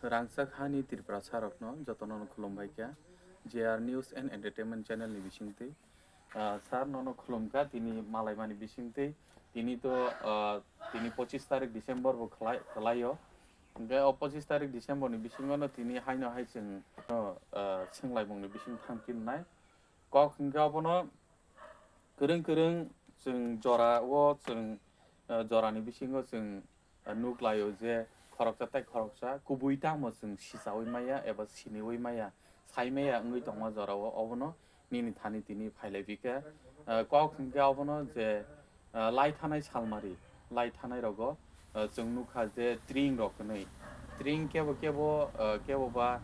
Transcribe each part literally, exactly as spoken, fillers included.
Rangchak hani Tripurasarokno jotono no khulumbai kha J R News and Entertainment Channel ni bisingtwi. Ah, sir, nono khulumkha tini malaimani bisingtwi. Tini to, ah, tini pochis tarik December bo khlai-, khlaio. Hwnkhe o pochis tarik December ni bisingo no tini haino hai chwng no, ah, swnglaimung ni bising thangphinnai. Kok hwnkhe obono kwrwng kwrwng chwng jora o chwng, ah, jorani bisingo chwng, ah, nuk laio je khoroksa tei khoroksa kubui tamo chwng sichaui maya eba siniui maya, sai maya wngwi tongma jorao obono nini thani tini phailai bikha. Ah, kok hwnkhe obono je, ah, lai thanai salmari, lai thanai rogo, ah, chwng nukha je tring rok hwnwi. Tring kebo kebo, ah, kebo ba,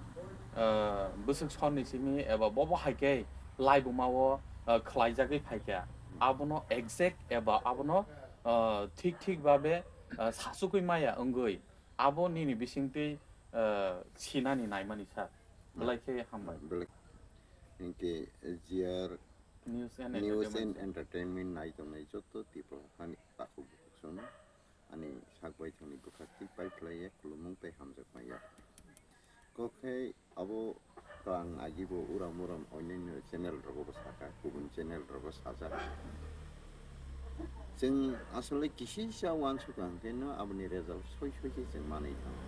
ah, bwswk sonni simi eba bobo hai khe laibuma o, ah, khlaijagwi phaikha. Abono exact eba abono, ah, thik thik babe, ah, sachugwi maya wngwi abo nini bisingtwi, ah, sinani naimani sir. Hmm. Belai khe hambai. Belai. Hinkhe J R News and News and Entertainment. Entertainment nai tongnai joto Tripura hani takhuk bukhuk sono ani sak bai thangni bwkhak twi pai khlai ya, khulumung tei hamjak maya. Kok khe abo to ang agi bo uram uram onyaino channel rogo bo sakha, kubun channel rogo sajak. Chwng asole kisisa uansukha hwnkhe no aboni result soi soi khe chwng manwi thango.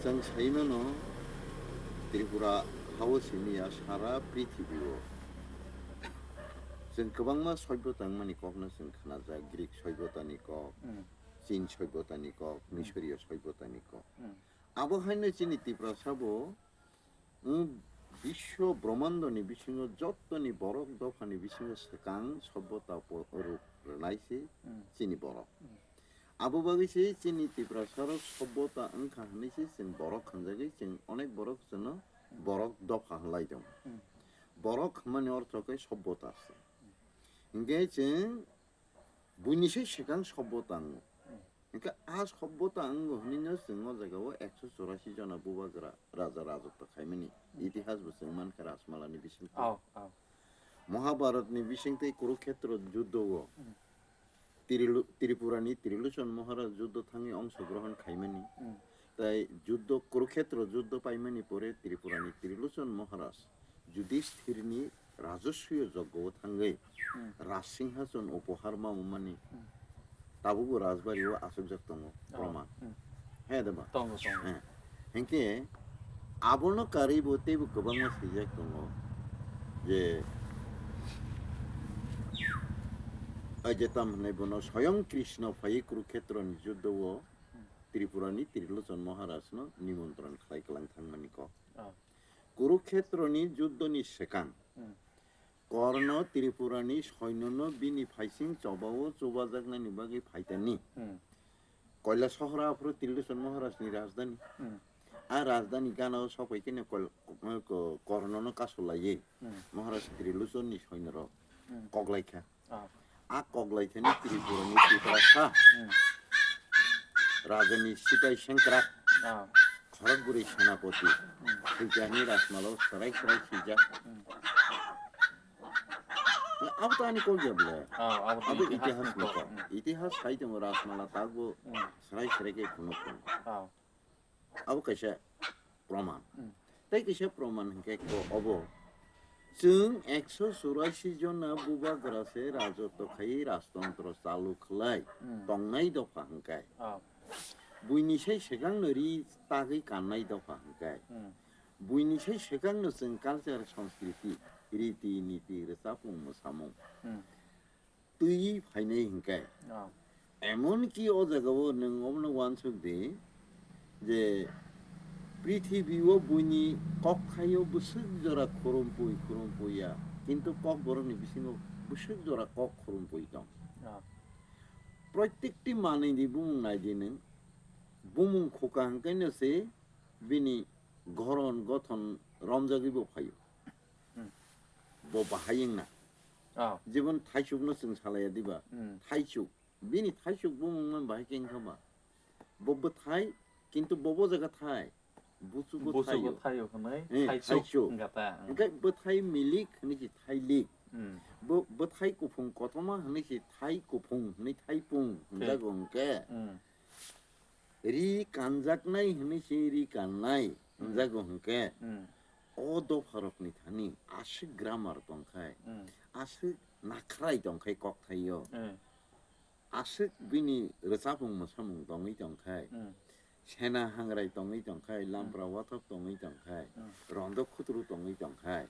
Chwng sai mano Tripura hao simi ya sara prithibi o. Chwng kwbangma soibota wngmani kokno chwng khnajak, Greek soibotani kok, Hmm. Chin soibotani kok, Hmm. Misoriya soibotani kok. Hmm. Abo haino chini Tiprasa bo, mm, biswo brahmandoni bisingo jotoni borok dophani bisingo swkang sobbota po-, ruk rwnai se Hmm. chini borok. Hmm. Abo bagwi se chini Tiprasarok sobbota wngkha hwnwi se chwng borok hwnjagwi chwng onek borok chwngno Hmm. borok dopha hwnlai tongo. Hmm. Borok hwnmani ortho khe sobbota se. Hinkhe chwng buini se swkang sobbota wngo. Hmm. Hinkhe a sobbota wngo hwnwi no chwng o jaga o ekso chorasi jona bubagra raja rajotto khaimani Hmm. itihas bo chwng mankha Rajmalani bisingtwi. Oh, oh. Mahabharatni bisingtwi Kurukhetra juddo o Hmm. Trilu-, Tripurani Trilochon Maharaj juddo thangwi ongsogrohon khaimani. Hmm. Tai juddo, Kurukhetra juddo paimani pore Tripurani Trilochon Maharaj Yudhishthirni rajaswiyo joggo o thangwi Hmm. Raj Singhachon upohar mamani Hmm. tabukbo rajbari o achukjak tongo, Oh. proman. Hmm. He de ba? Tongo, tongo. He. Hinkhe abono karwi bo teibo kwbangma swijak tongo je, ai je tam hwnwi bono Soyong Krishna phaiwi Kurukhetroni juddo o Hmm. Tripurani Trilochon Maharajno nimontron khlai kwlang thangmani kok. Oh. Kurukhetroni juddoni swkang Hmm. Korno Tripurani soinono bini phaising chobao chubajaknani bagwi phaitani. Hmm. Koila sohor aphuru Trilochon Maharajni rajdhani. Hmm. A rajdhani ganao sokphai kheno Kol-, ko-, Kornono kasu laiwi Hmm. Maharaj Trilochonni soinorok Hmm. koklaikha. Ah. A koklaithani Tripurani Tiprasa Hmm. rajani sipai sengkrak Ah. khorok bwrwi senapoti Hmm. thwijani Rajmalao swrai swrai swijak. Hmm. Abo to ani kok ya bwle. Ah, abo to Abo itihas itihas ni ni kok. kok. Hmm. Itihas hai tongo Rajmala takbo Hmm. swrai swrai khe phunuk tongo. Ah. Abo kaisa proman. Hmm. Tei kaisa proman hinkhe ko obo. Chwng ekso churasi jona bubagra se rajotto khai rajtontro chalu khlai Hmm. tongnai dopha hwnkhe. Ah. Buini sai swkangno ri tagwi kannai dopha hwnkhe. Hmm. Buini sai swkangno chwng culture, sanskriti, riti, niti, rwchapmung, mwsamung. Hmm. twi phainai hinkhe. Oh. Emonki o jagao nwng omono uansuk di je prithibi o buini kokthaio bwswk jora khurumphwi khurumphwi ya, kintu kokborokni bisingo bwswk jora kok khurumphwi tong. Oh. Proitekti manwini bumung nai di nwng, bumung khuka hwnkhe no se bini goron gothon romjagwi bo phaio. Hmm. Bo bahai wngna. Oh. Jemon thaisukno chwng salaiya diba? Hmm. Thaisuk. Bini thaisuk bumung man bahai khe wngkha ba? Bo bwthai, kintu bo bo jaga thai. Buchugo Buchugo thaio. thaio hwnwi Eh, thaisuk thaisuk. wngkha ta, hmm. Hwnkhe bwthai milik hwnwi se thailik. Hmm. Bo bwthai kuphung kotorma hwnwi se thai kuphung hwnwi thaipung Thai. hwnjago hwnkhe. Hmm. Ri kanjaknai hwnwi se ri kannai Hmm. hwnjago hwnkhe, Hmm. o dopharokni thani aswk grammar tongkhai, Hmm. aswk nakhrai tongkhai kokthaio, Hmm. aswk bini rwchapmung mwsamung tongwi tongkhai, Hmm. sena hangrai tongwi tongkhai, Hmm. lampra wathok tongwi tongkhai, Hmm. rondo khutru tongwi tongkhai,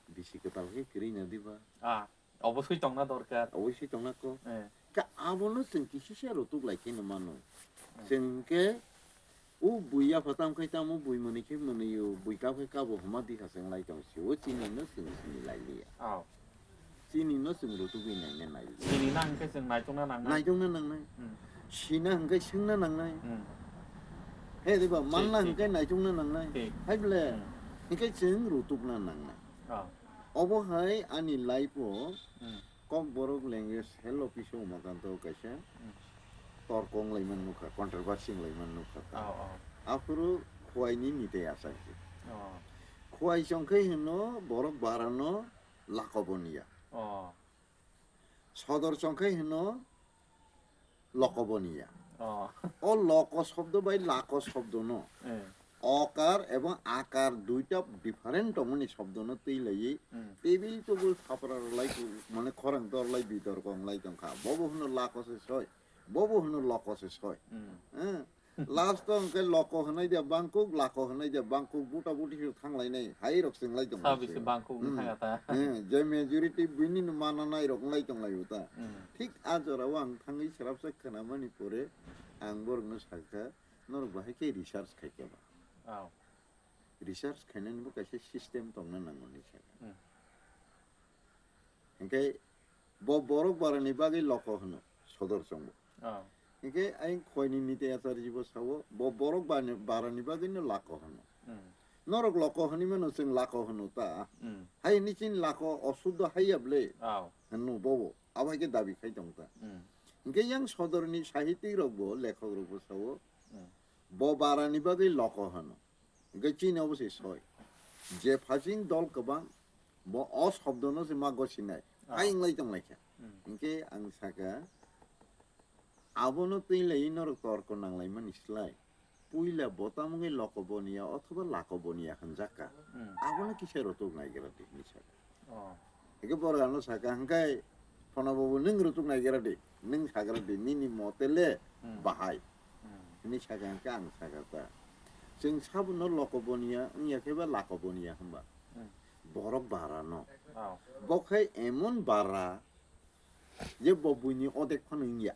bisi kwtal khe kwrwi na diba? Ah. Obosoi tongna dorkar. Obosoi tongna ko. Eh. Ka abono chwng kisisa rutuk lai kheno mano. Hmm. Chwng khe o bui yapha tam khai tamo bui mwnwi khe mwnwi o, bui kap khai kabo homa di ha chwng lai tong si o, chini no chwng sini lai liya. Oh. Chini no chwng rutugwi naina nai. Chini na hwnkhe chwng naitukna nangnai. Naitukna nangnai. Hmm. Sina hwnkhe swngna nangnai. Hmm. He diba, Thik, manna thik. hwnkhe naitukna nangnai. Thik. Hai bole, Hmm. hwnkhe chwng rutukna nangnai. Oh. Obo hai ani life o Hmm. Kokborok language hell office o umakanta o kaisa Hmm. torko wng lai man nukha, controversy wng lai man nukha ta. Oh, oh. Aphuru Khowai ni nitai achai se. Oh. Khowai chong khe hino borok bara no Lako Boniya. Oh. Sodor chong khe hino Loko Boniya. Oh. O loko shobdo bai lako shobdo no Eh. okar ebong akar duita different tongmani shobdo no twi laiwi Hmm. table table thapra rwlai, mane khorang dorlai bitorko wnglai tongkha. Bobo hwno lako se soi, bobo hwno loko se soi. Hmm. Eh? Last o hwnkhe loko hwnai de bangkuk, lako hwnai de bangkuk, buta buti se thanglainai, hai rok se wnglai tong Sa se. bisi bangkuk Hmm. wngkha ta. Eh, je majority bini no mananai rok wnglai tong lai ta. Hmm. Thik a jora o ang thangwi srapsa khwnamani pore ang borok no sakha, norok bahai khe research khai khe ba. Oh. Research khainani bo kaisa system tongna nango hinwi sakha. Hmm. Hwnkhe bo borok barani bagwi loko hwno sodor chongo. Oh. Hwnkhe ayang Khoini niti achari bo sao, bo borok bani-, barani bagwino lako hwno. Hmm. Norok loko hwnwi mano, chwng lako hwno ta. Hmm. Hai hwnwi chini lako osuddho haiya bwle. Oh. Hwno bobo. Abo hai khe dabi khai tong ta. Hmm. Hwnkhe yang sodorni sahitik rok bo, lekhok rok bo sao, Hmm. bo barani bagwi loko hwno. Hwnkhe chini obo se soi. Je phasing dol kwbang, bo o shobdono se ma gosinai. Ah. Hai wnglai tong lai kha. Hmm. Hwnkhe ang sakha, abono twi lai norok torko nang lai mani slai, puila bo tamo wngwi loko boniya othoba lako boniya hwnjak kha. Hmm. Abono kisa rotok nai gra di hinwi sakha. Oh. Hwnkhe borok ano sakha, "Hwnkhe Phono babu, nwng rutuk nai gra di, nwng sagra di, nini mote le Hmm. bahai." Hmm. Hwnwi sakha, hwnkhe ang sakha ta. Chwng sabuno loko boniya wngya khe ba lako boniya hwnba? Hmm. Borok bara no. Oh. Bo khai emon bara je bo buini odek phano wngya.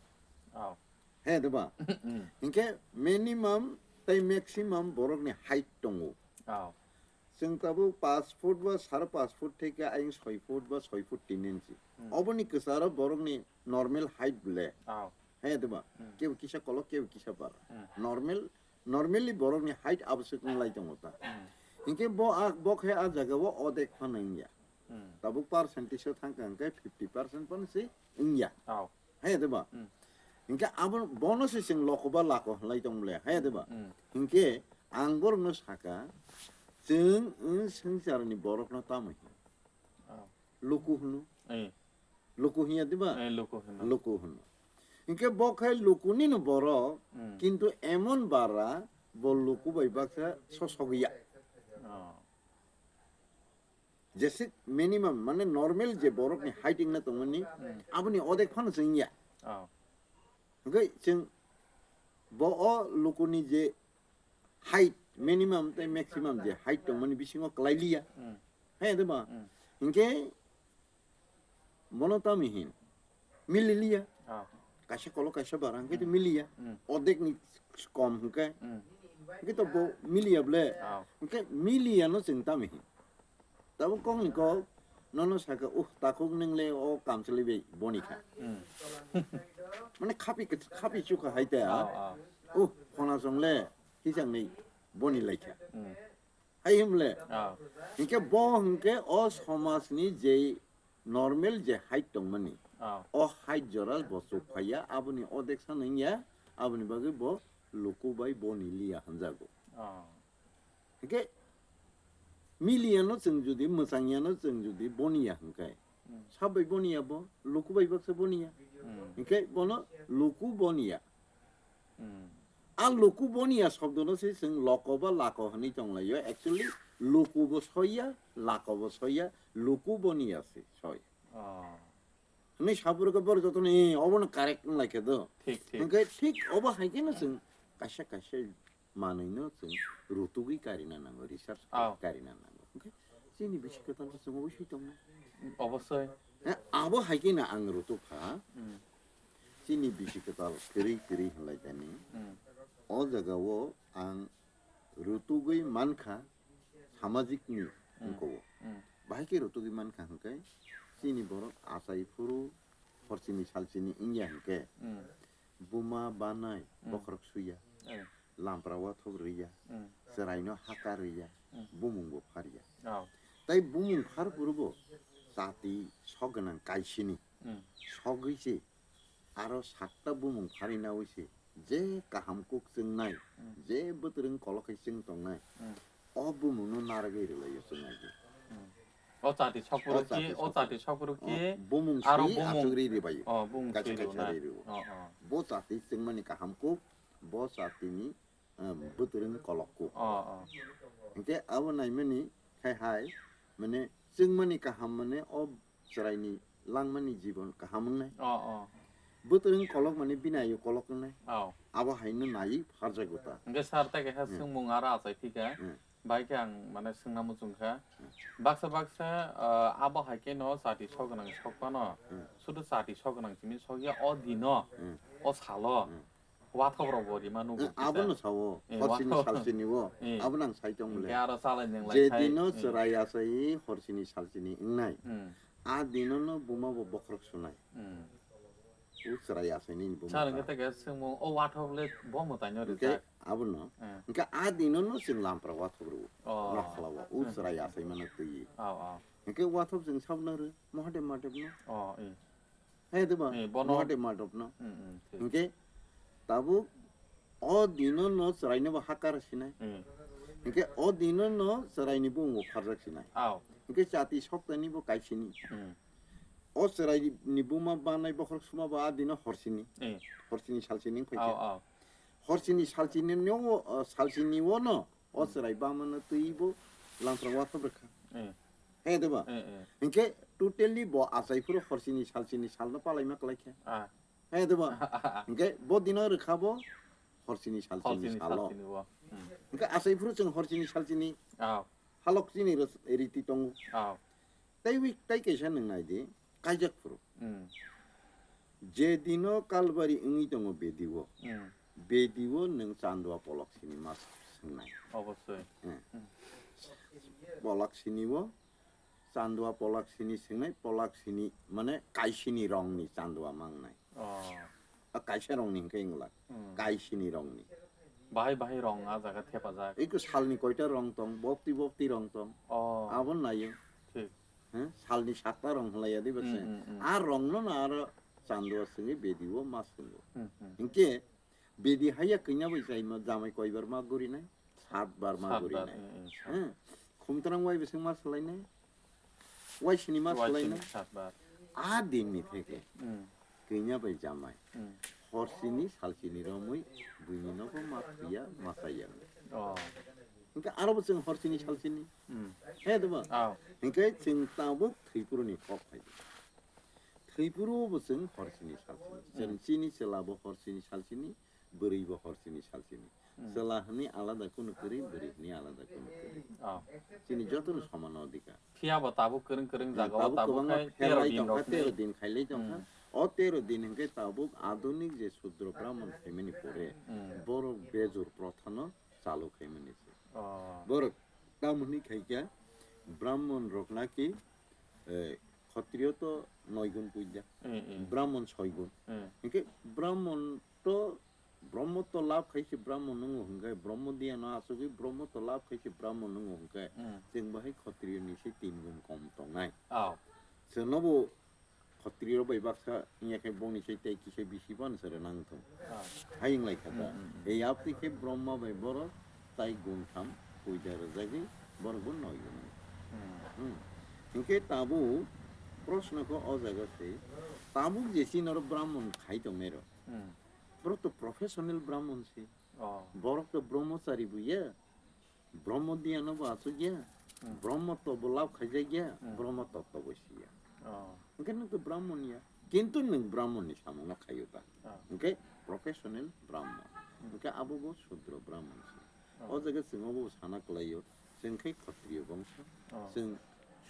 Oh. He, diba? Hmm. Hinkhe minimum tei maximum borokni height tongo. Oh. Chwng tabuk paanch foot ba sare paanch foot theke ayang soi foot ba soi foot tin inchi. Hmm. Oboni kwcharo borokni normal height bole. Oh. He, diba? Hmm. Kebo kisa kolok, kebo kisa bara. Hmm. Normal, normally borokni height aboswk wng lai tongo ta. Hmm. Hinkhe bo a, bo khe a jagao odek phano wngya. Hmm. Tabuk percentage o thangkha hinkhe fifty percent phano se wngya. Oh. Hai ya, diba? Hmm. Hinkhe abo bono se chwng loko ba lako hwnlai tong bole, hai ya, diba? Hmm. Hinkhe ang borokno sakha, chwng wng swngcharni borokno tamo hin? Oh. Luku hwno. Eh. Luku hinya, diba? Eh, luku hwno. Luku hwno. Hinkhe bo khai lukunino borok, Hmm. kintu emon bara bo luku bai baksa sosogya. Oh. Jesik minimum, mane normal je borokni height wngna tongmani, Hmm. aboni odek phano chwng ya. Oh. Hwnkhe chwng bo o lukuni je height, minimum tei maximum je height tongmani bisingo kwlai liya. Hmm. Hai ya, diba? Hmm. Hwnkhe bono tamo hin? Mili liya. Ah. Kaisa kolok kaisa bara hwnkhe to Hmm. mili ya. Hmm. Odek ni kom hwnkhe. Hmm. Hwnkhe to bo mili ya bole. Ah. Hwnkhe mili ya no chwng tamo hin? Tabuk kok ni kok nono sakha, "Uh, takhuk nwng le o kamchwlwi bai boni kha." Hmm. Mane khapi, khapi chukha hai ta. Ah, ah. "Uh, khona chwng le hisang ni boni lai kha." Hmm. Hai himle. Ah. Hinkhe bo hinkhe o somajni je normal je height tongmani. Ah. O height jora bo chuk phaiya, aboni odek san wngya, aboni bagwi bo luku bai boni liya hwnjago. Ah. Hinkhe miliyano chwng jodi, mwchangyano chwng jodi boniya hinkhe, Hmm. sabai boniya bo, luku bai baksa boniya. Hmm. Hinkhe bono luku boniya. Hmm. A luku boniya shobdono se chwng loko ba lako hwnwi tonglaio. Actually, luku bo soiya, lako bo soiya, luku boniya se soi. Oh. Hwnwi saphuru khe borok jotono, "Eh, obono correct wng lai khe do." Thik, thik. Hwnkhe thik obo hai kheno chwng kaisa kaisa manwino chwng rutugwi karina nango, research Oh. karina nango. Hwnkhe chini bisi kwtal chwng obo swi tongnai. Obosoi. Eh, abo hai kheno ang rutuk kha. Hmm. Chini bisi kwtal kwrwi kwrwi hwnlai tani. Hmm. O jagao ang rutugwi mankha samajikni Hmm. wngkho. Hmm. Bahai khe rutugwi mankha hwnkhe chini borok achai phuru horchini salchini wngya hwnkhe Hmm. buma banai Hmm. bokhorok suya, Eh. lampra wathop rwya, Hmm. chwraino haka rwya, Hmm. bumungbo pharya. Oh. Tai bumung phar phurubo chati sok gwnang kaisini Hmm. sogwi se aro sakta bumung pharwi naui se je kaham kuk chwngnai, Hmm. je bwtwrwng kolok khai chwng tongnai, Hmm. o bumungno narwgwi rwlaio chwng naidi. Hmm. O chati sokphuru O chati ki, o sokphuru. chati sokphuru O ki, bumung aro swi bumung, achugri rwbaio. O, bumung Kaisa swi kaisa rwna. rwi rwo. O, o. Bo chati chwngmani kaham kuk, bo chatini, um, bwtwrwng kolok kuk. O, o. Hwnkhe abo naimani khai hai, mane chwngmani kaham mane o chwraini langmani jibon kaham wngnai. O, o. Bwtwrwng kolok mani bini ayu kolok wngnai. O. Abo haino naiwi pharjago ta. Hwnkhe sir, tei kaisa Hmm. swngmung aro achai thika. Hmm. Bai khe ang mane swngna muchung kha. Hmm. Baksa baksa, ah, abo hai khe no chati sok gwnang sok phano. Hmm. Sudu chati sok gwnang simi sok ya o dino, Hmm. o salo. Hmm. Wathop rok bo rima nugo Eh, kisa. Abono sao, Eh, horchini wathop. salchini o, Eh. abono ang sai tong Hwnkhe le. aro chalai nang lai Je khai, dino eh. chwrai achai horchini salchini wngnai. Hmm. A dino no buma bo bokhorok sunai. Hmm. U chwrai achai ni buma Sir, ta. hwnkhe teke swngmung o wathop le bo mwtai no Hwnkhe rijak. abono. Eh. Hwnkhe a dino no chwng lampra wathop rw. Oh. Nokhola o, u Hmm, chwrai hmm, achai mano twi. Oh, oh. Hwnkhe wathop chwng sabna rw, Mahadev Mahadev no. Oh, eh. Hai de ba? Eh, bono Mahadev Mahadev no. Hmm, hmm, thik. Hwnkhe tabuk o dino no chwraino bo hakar sinai. Hmm. Hwnkhe o dino no chwraini bumung bo pharjak sinai. Aw. Hwnkhe chati soktani bo kaisini. Hmm. O chwraini buma banai bokhorok suma bo a dino horsini. Eh. Horsini salsini wngphai Aw, khe. aw. Horsini salsini no, o, salsini o no. O chwrai bamano twi bo lampra wathop rwkha. Eh. He de ba? Eh, eh. Hinkhe totally bo achai phuru horsini salsini salno palaima kwlai khe. Ah. He de ba? Hinkhe bo dino rwkha bo horsini salsini Horsini salo. salsini bo. Hmm. Hinkhe achai phuru chwng horsini salsini Ah. halok chini ros-, riti tongo. Ah. Tei wi-, tei kaisa nwng nai di, kaijak phuru. Hmm. Je dino Kalbari wngwi tongo bedi o, Hmm. bedi o nwng chandua polok sini ma swngnai. Obosoi. Hmm. Hmm. Polok sini o, chandua polok sini swngnai, polok sini mane kaisini rongni chandua mangnai. Oh. A kaisa rongni hinkhe wngla, Hmm. kaisini rongni. Bahai bahai rong a jaga thepajak. Iko salni koita rong tong, bopti bopti rong tong. Oh. Abo nayo. Thik. He? Salni satta rong hwnlaiya de bese. Hmm, hmm, hmm. A rongno no aro chandua swngi bedi o ma swngo. Hmm, hmm. Hinkhe bedi haiya kanya bai chaima jamai koibar ma gurinai? Saat bar ma Saat bar, gurinai. Hmm, hmm, saat. He? Khumtrang wai bising ma swlainai? Waisini ma Waisini swlainai? saat bar. A dinni theke Hmm. kanya bai jamai. Hmm. Horsini salsini romwi buini nogo ma thwiya ma chaya. Oh. Hinkhe aro bo chwng horsini salsini. Hmm. He de ba? Oh. Hinkhe chwng tabuk thwipuruni kok phai. Thwipuru bo chwng horsini salsini. Hmm. Chwng chini chwla bo horsini salsini, bwrwi bo horsini salsini. Hmm. Chwla hwnwi alada kunu kwrwi, bwrwi hwnwi alada kunu kwrwi. Oh. Chini jotono soman odhikar. Phiya bo tabuk kwrwng kwrwng Hmm, jaga o tabuk tabuk kwbangma khai tero pherlai din tongkha, rok tero ni. din khailai tongkha. Hmm. O tero din hinkhe tabuk adunik je Sudro Brahman khaimani pore Hmm. borok bejur prothano chalu khaimani se. Oh. Borok tamoni khaikha Brahman rok naki, eh, Khotriyo to noi gun puija. Hmm, hmm. Brahman soi gun. Hmm. Hinkhe Brahman to Brahmo to lab khai se Brahmo nungo hwnkhe, Brahmo diya no asugwi Brahmo to lab khai se Brahmo nungo hwnkhe, Hmm. chwng bahai Khotriyo ni se tin gun kom tongnai. Oh. Chwngno bo Khotriyo bai baksa wngya khe bongni se tei kisa bisi ban se rwnang thung. Oh. Hai wng lai kha da. Hmm, hmm, hmm. Ei apni khe Brahma bai borok tai gun tham puida rwjagwi borok bo noi gun. Hmm. Hmm. Hinkhe tabuk proshno khe o jaga se, tabuk je chini oro Brahmon khai tongnai rok. Hmm. Borok to professional Brahmon se. Oh. Borok to brahmachari bo ya. Brahmo dhyan bo asuk ya. Hmm. Brahmo to bo lab khaijak ya. Hmm. Brahmo to to bo si ya. Oh. Hwnkhe nwng to brahmon ya. Kintu nwng brahmon ni samung no khaio ta. Oh. Hwnkhe professional brahmon. Hmm. Hwnkhe abo bo shudro brahmon se. Oh. O jaga chwng obo sana kwlaio. Chwng khe Khatriyo bongso. Oh. Chwng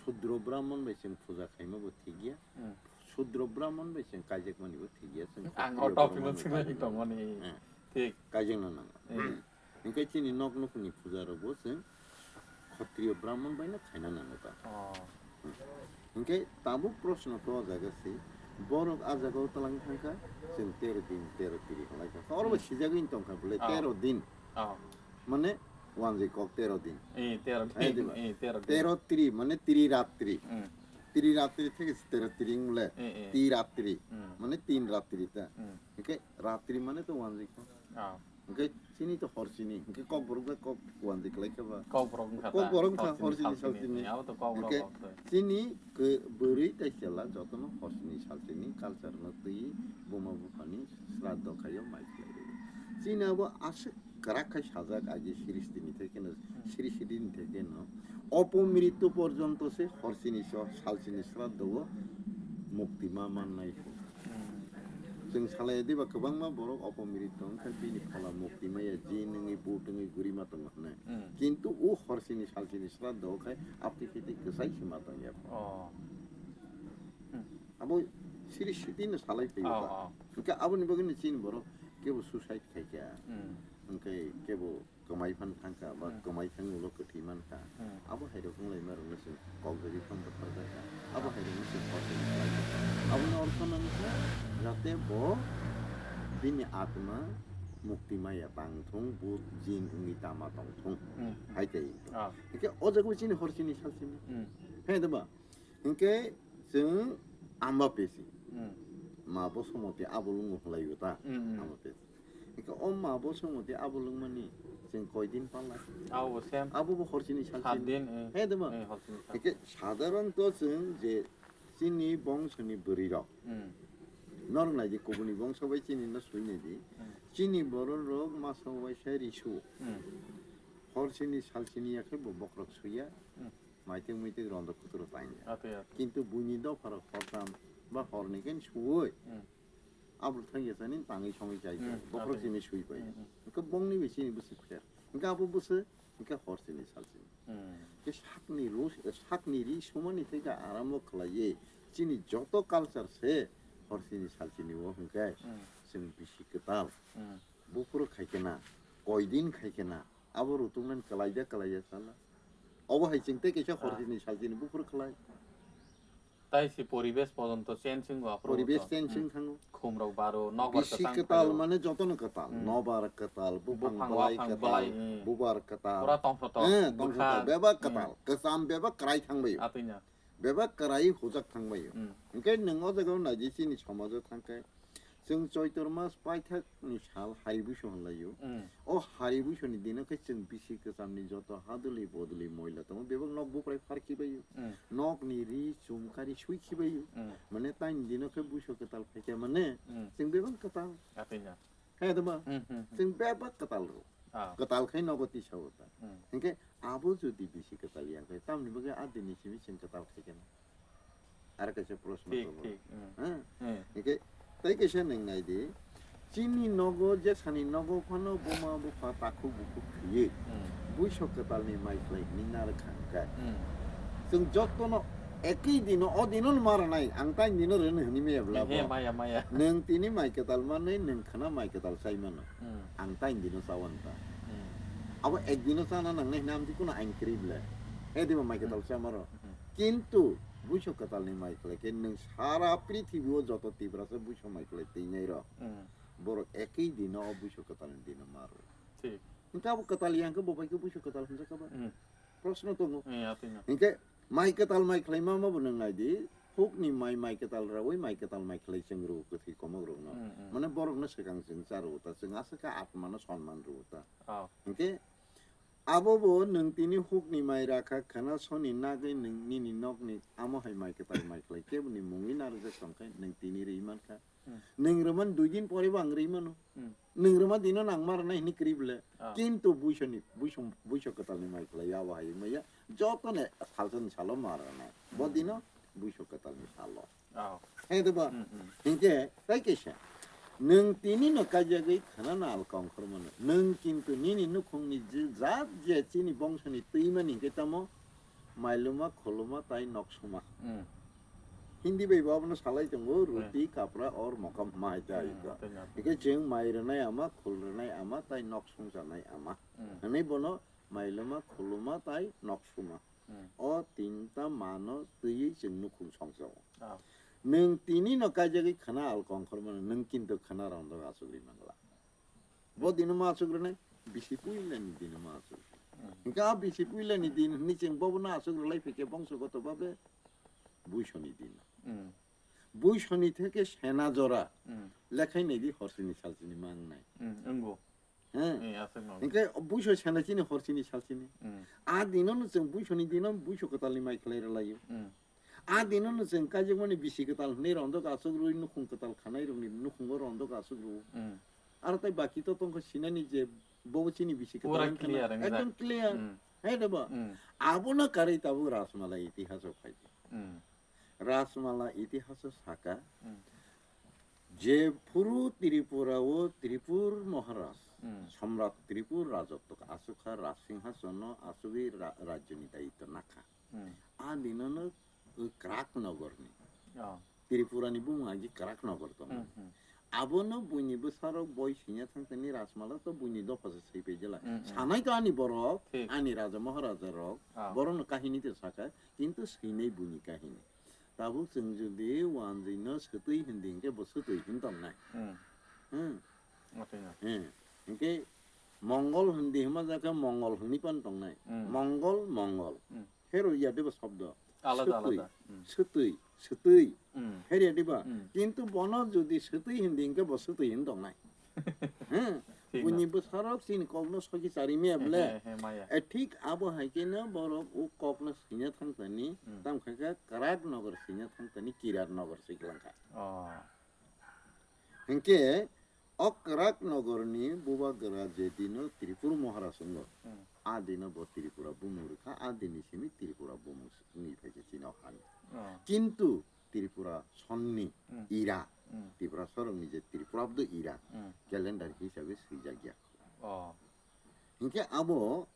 Sudro Brahmon bai chwng puja khaima bo thik ya. Hmm. Sudro Brahmon bai chwng kaijakmani bo thik ya. Chwng Ang Khatriyo o topic no Brahmon bai swngna kaijakmani. Tongmani. Eh. Thik. Kaijakna nango. Eh. Hwnkhe chini nok nukhungni puja rok bo chwng Khatriyo Brahmon bai no khaina nango ta. Oh. Hmm. Hwnkhe tabuk proshno khe o jaga se borok a jaga o twlang thangkha chwng tero din tero tiri hwnlai kha. Oro bo Hmm. sijagwi tongkha bole Oh. tero din. Oh. Mane, wanjwi kok tero din. Eh, tero Hai din, diba? Eh, tero din. Tero tri, mane tri ratri. Hmm. Tri ratri theke tero tri wngmale. Eh, eh. Tri ratri. Hmm. Mane tin ratri ta. Hmm. Hwnkhe ratri mane to wanjwi kok. Ah. Hwnkhe chini to hor sini. Hwnkhe kokborok bai kok wanjwi kwlai khe ba. Kokborok wngkha ta, Kokborok wngkha hor sini, hor sini, sal sal sini. Sini. Abo to kokborok Hwnkhe kok to. Chini khe bwrwi tei chwla jotono hor sini sal sini culture no twi buma buphani sraddho khaio mai khlai rwo. Chini abo aswk kwrak khai sajak agi srishti ni theke no, Hmm. srishti ni theke no. Opomrito porjonto se hor sini so sal sini sraddho o mukti ma mannai. Hmm. Chwng salai diba kwbangma borok opomrito wngkha bini phola mukti maya jin wngwi but wngwi guri ma tongo hwnwi. Hmm. Kintu o hor sini sal sini sraddho o khai apti piti kwchai se ma tongya. Oh. Hmm. Abo siri siti no salai phaio Oh, ba. oh. Hwnkhe aboni bagwi no chini borok kebo suicide khaikha. Hmm. Hwnkhe kebo kwmai phan thangkha ba Hmm. kwmai thang ulo kwthwi mankha. Hmm. Abo hai rok wng lai ma rok no chwng kok jagwi phano bwthar jakha. Abo hai rok no chwng kok jagwi khlai jakha. Abo no ortho nang kha jate bo bini atma mukti maya tang thung, but jin wngwi tama tong thung. Hmm. Hai khe. Ah. Hwnkhe o jaga bo chini hor sini sal sini. Hmm. Hai da ba? Hwnkhe chwng amba pesi. Hmm. Ma bo somoti abo lwngo hwlai o ta. Hmm, hmm. Amba pesi. Hwnkhe o ma bo somoti abo lwngmani chwng koi din pala. Abo bo same. Abo bo hor sini sal Saat sini. Din, eh. He de ma? Eh, hor sini sal. Hwnkhe sadharon to chwng je chini bongso ni bwrwi rok. Hmm. Norok nai di kubuni bongso bai chini no sui nai di. Hmm. Chini borok rok masa bai sai risu. Hmm. Hor sini sal sini ya khe bo bokrok suya. Hmm. Maitik muitik rondo kuturo tangya. Ate, ate. Kintu buini dopharok hortam ba horni khe suwoi. Hmm. Abro thangya sani tangwi songwi chai Hmm, bokrok ate. Chini sui pai. Hmm, hmm. Hwnkhe bongni bai chini bwswk khuya. Hwnkhe abo bwswk, hwnkhe hor sini sal sini. Hmm. Hwnkhe sakni ru-, sakni ri sumani theka arambo khlaiwi chini joto culture se hor sini sal sini o hwnkhe Hmm. chwng bisi kwtal. Hmm. Buphuru khai khe na, koi din khai khe na, abo rutuknani kwlai de kwlai ya sala. Obo hai chwng tei kaisa Ah. hor sini sal sini buphuru khlai. Tai si poribesh pojonto change wngwi aphuru Poribesh to. Change Hmm. wng thango. Khumrok baro, nokbar Bisi kwchang kwtal khaio. Mane jotono kwtal. Hmm. Nobar kwtal, buphang Buphang belai waphang kwtal, belai, hmm. Bubar kwtal. Pura tongthok tong. Eh, tongthok Bwkha. Tong. Bebak kwtal, Hmm. kwcham bebak kwrai thangbaio. Atwino. Bebak kwrai hujak thangbaio. Hmm. Hwnkhe nwng o jagao naidi chini somajo thangkhe. Chwng Choitor mas paithakni sal hari buiso hwnlaio. Mm. O hari buisoni dino khe chwng bisi kwchamni joto hadwlwi bodwlwi moila tongo, bebak nok buprai phar khibaio. Mm. Nokni ri chum kari sui khibaio. Mm. Mane taini dino khe buiso kwtal phaikha mane Mm. chwng bebak kwtal. Atwino. Khe dama? Mm, mm, mm. Chwng bebak kwtal rw. Ah. Kwtal khai nogo tisao ta. Mm. Hinkhe abo jodi bisi kwtal yang khe tamni bagwi a dini simi chwng kwtal khai khe na? Ar kaisa proshno Thik, tongo. Thik, mm. Ha? Mm. Hinkhe tei kaisa nwng nai di. Chini nogo, jesani nogo phano buma bupha takhuk bukhuk thwiwi Mm. buiso kwtalni mai khlai hwnwi narwkha hwnkhe. Mm. Chwng jotono ekwi dino, o dino no ma rwnai, ang tai dino rwno hwnwi maya bla He, bo. Maya, maya. Nwng tini mai kwtal manwi, nwng khwna mai kwtal chai mano. Mm. Ang tai dino chawan ta. Mm. Abo ek dino chana nangnai hwnwi amtwi kuno ain kwrwi ble. He diba mai kwtal Mm. chamaro. Mm. Kintu buiso kwtalni mai khlai khe nwng sara prithibi o joto Tiprasa buiso mai khlai twi nai rw. Mm. Borok ekwi dino o buiso kwtalni dino ma rw. Thik. Hinkhe abo kwtal yang khe bo bai khe buiso kwtal hwnjak kha ba? Mm. Proshno tongo. Eh, atwino. Hinkhe mai kwtal mai khlai ma ma bo nwng nai di. Hukni mai, mai kwtal rawi mai kwtal mai khlai chwng rw kwthwi komok rokno. Mm, mm. Mane borokno swkang chwng cha rw ta, chwng aswk khe atmano sonman rw ta. Oh. Hinkhe abo bo nwng tini hukni mai rakha khwna soni nagwi nwng nini nokni amo hai mai kwtal mai khlai keboni mungwi narwkjak tong khe nwng tini rwi man kha. Hmm. Nwng rwmani dui din pore bo ang rwi mano. Hmm. Nwng rwma dino nang ma rwnai hwnwi kwrwi bwle. Ah. Kintu buisoni, buisom-, buiso kwtalni mai khlai ya, abo hai wngmaya. Joto ne salsani salo ma rwnai. Bo Hmm. dino buiso kwtalni salo. Oh. Hai de ba? Hmm, hmm. Hinkhe tai kaisa. Nwng tini no kaijagwi khana no alka ongkhor mano. Nwng kintu nini nukhungni je jat je chini bongsoni twimani hinkhe tamo mailuma, khuluma tai noksuma. Hmm. Hindi bai bo abono salai tongo, Hmm. roti, kapra, or mokam hwnma hai tai Hmm, ko. tei na. Hinkhe chwng mai rwnai ama, khul rwnai ama, tai noksung chanai ama. Hmm. Hwnwi bono mailuma, khuluma tai noksuma. Hmm. O tinta mano twiwi chwng nukhung songjago. Ah. Nwng tini no kaijagwi khana alka ongkhor mano, nwng kintu khana rondok achugwi mangla. Bo dino ma achuk rwnai, bisi puilani dino ma achuk. Hmm. Hinkhe a bisi puilani din hwnwi chwng bobono achuk rwlai phikhe bongsogoto babe buisoni dino. Hmm. Buisoni theke sena jora Hmm. lekhai naidi horsini salsini mangnai. Hmm, wngbo. He. Eh, aswk no. Hinkhe buiso sena chini horsini salsini. Hmm. A dinono chwng buisoni dino buiso kwtalni mai khlai rwlaio. Hmm. A dinono chwng kaijakmani bisi kwtal hwnwi rondok achuk rwi nukhung kwtal khanai rokni nukhungo rondok achuk rwo. Hmm. Aro tai baki to tongkha sinani je bobo chini bisi kwtal Pura wngkha na. Clear wngjak. Ekdom clear. Hmm. Hai de ba? Hmm. Abono karwi tabuk Rajmala itihaso phai di. Hmm. Rajmala itihaso saka Hmm. je phuru Tripura o Tripur Maharaj, Hmm. Samrat Tripur Rajotto achukha Rajsinghasono achugwi ra-, rajyoni daitto nakha. Hmm. A dinono o Krak Nogorni. Oh. Tripurani bumung agi Krak Nogor tongo. Hmm, hmm. Abono buini bwsarok boi swinya thangtani Rajmala to buini dopha se swipai jela. Hmm, hmm. Sanai to ani borok, Thik. ani raja maharaja rok, Ah. borokno kahini to saka, kintu swinai buini kahini. Tabuk chwng jodi wanjwino swtwi hindi hinkhe bo swtwi hin tongnai. Hmm. Hmm. Atwino. Hmm. Hinkhe Mongol hindi hwnma jakhe Mongol hwnwi pan tongnai. Hmm. Mongol, Mongol. Hmm. Phero ya diba shobdo. Alada, Swtwi, alada. Hmm. swtwi, swtwi. Hmm. Phero ya diba. Hmm. Kintu bono jodi swtwi hindi hinkhe bo swtwi hin tongnai. Hmm. Thik Buini na. bwsarok chini kokno soki chari maya He, bwle. he, he, maya. E, thik abo hai khe no borok o kokno swina thangtani, Hmm. tamo khe khe Krak Nogor swina thangtani Kirat Nogor swiklangkha. Oh. Hinkhe o Krak Nogorni bubagra je dino Tripur Maharaj wngo, Hmm. a dino bo Tripura bumung rwkha, a dini simi Tripura bumung wngwi phaikha chini o hani. Oh. Kintu Tripura sonni Hmm. ira, Hmm. Tripura sorokni je Tripura abdo ira, Hmm. calendar hisabe swijak ya. Oh. Hinkhe abo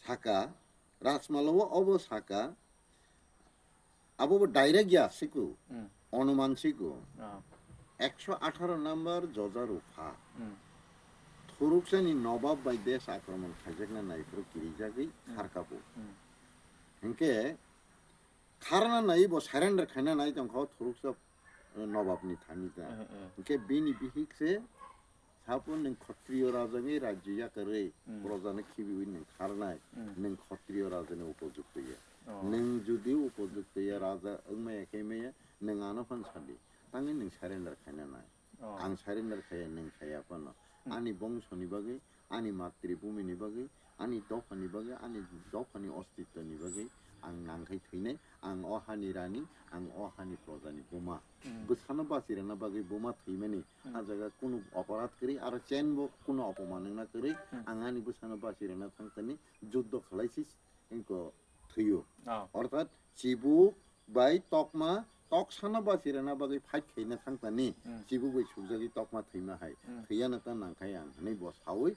saka, Rajmala o obo saka, abo bo direct ya siko, Hmm. onuman siko. Oh. Ekso atharo number Joja Rupha. Hmm. Thuruksani nobab bai desh akromon khaijakna naiphuru kirijagwi Hmm. kharkabo. Hmm. Hinkhe kharna nai bo surrender khaina nai tongkha o Thuruksa, eh, nobabni thani ta. Eh, eh. Hinkhe bini bihik se Sapo nwng Khotriyo raja wngwi rajyo yakarwi, Hmm. projano khibiwi nwng kharnai, Hmm. nwng Khotriyo rajani upojukto ya. Oh. Nwng jodi upojukto ya raja wngmaya khe maya, nwng ano phan sadi, tangwi nwng surrender khaina nai. Oh. Ang surrender khaya, nwng khaya phano. Hmm. Ani bongsoni bagwi, ani matribhumini bagwi, ani dophani bagwi, ani dophani ostitwni bagwi ang nangkhai thwinai, ang o hani rani, ang o hani projani buma. Hmm. Bwsano bachirwna bagwi buma thwimani Hmm. a jaga kunu oporadh kwrwi, aro chain bo kunu opoman wngna kwrwi, Hmm. ang ani bwsano bachirwna thangtani juddo khwlaisi wngkha thwiyo. Oh. Orthat chibuk bai tokma toksano bachirwna bagwi fight khaina thangtani, Hmm. chibuk bai sukjagwi tokma thwima hai. Hmm. Thwiyano ta nangkhai ang hwnwi bo sawi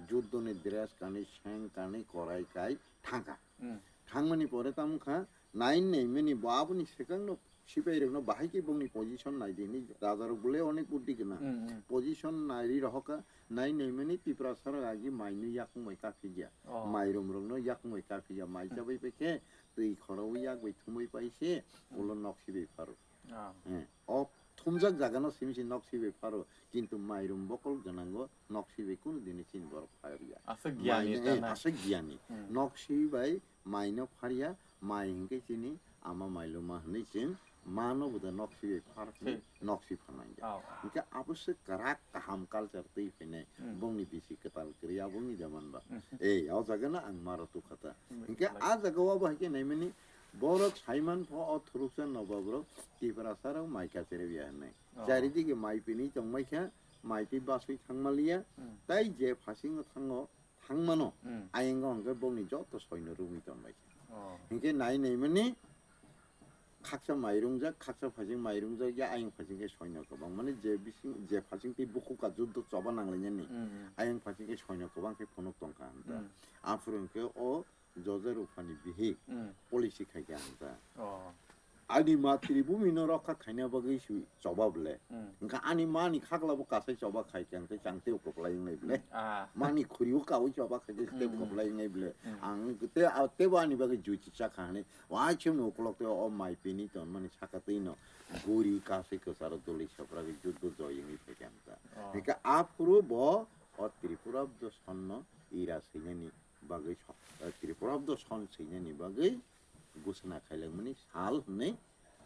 juddoni dress kanwi, seng kanwi, korai kai thangkha. Hmm. Thangmani pore tamo kha, nai naimani bo aboni swkangno sipairokno bahai khe bongni position nai di hwnwi rajarok bole onek buddhi gwnang. Hmm, hmm. Position nai ri rohokha, nai naimani Tiprasarok agi mainwi yakung bai kaphikya. Oh. Mairumrokno yakung bai kaphikya. Mai Hmm. chabai pai khe twi khorowi yak bai thumwi pai se Hmm. ulo nok sibai pharo. Ah. Eh, o thumjak jagano simi se nok sibai pharo, kintu mairum bokol gwnango nok sibai kunu dini chini borok phariya. Aswk giyani Maino, ta eh, na? aswk giyani. Hmm. Nok sibai maino phariya, mai hinkhe chini ama mailuma hwnwi chwng mano bo da nok sibai phar khe Thik. nok si phanai ya. Oh. Hinkhe abo se kwrak kaham culture twi phainai Hmm. bongni bisi kwtal kwrwi aboni da manba. Hmm. Eh, o jagano ang maro tukha ta. Hmm. Hinkhe Like a jagao abo hai khe naimani Borok saiman pho o thuruksa nobabrok Tiprasarok mai kacherep ya hinwi. Oh. Charidike mai pini tongbai kha, mai twi baswi thangmaliya, Hmm. tai je phasingo thango, thangmano, Hmm. ayingo hwnkhe bongni joto soino rwgwi tongbai kha. Oh. Hinkhe nai naimani khaksa mai rungjak, khaksa phasing mai rungjak ya, aying phasing khe soino kwbang. Mane je bising, je phasing tei bukhuk ka juddo choba nanglainani, Hmm, hmm. aying phasing khe soino kwbang khe phunuk tongkha hinta. Hmm. Aphuru hinkhe o Joja Ruphani bihik Hmm. policy khai kha hinta. Oh. Ani matribhumi no rokha khaina bagwi su choba ble. Hmm. Hinkhe ani mani khakla bo kasai choba khai kha hinkhe chang tei kwplai wngnai ble. Ah. Mani khuri o kaui choba khai khe tei Hmm. kwplai wngnai ble. Hmm. Ang tei, a, tei bo ani bagwi juichi cha kha hinwi. Waisem ni ukolok tei o mai pini ton mani saka twi no guri kasai kwcharo doli sopragwi juddo joy wngwi phai kha hinta. Oh. Hinkhe aphuru bo o Tripura Abdo Son no ira swinani bagwi sok-, eh, Tripura Abdo Son swinani bagwi gusana khailangmani sal hwnwi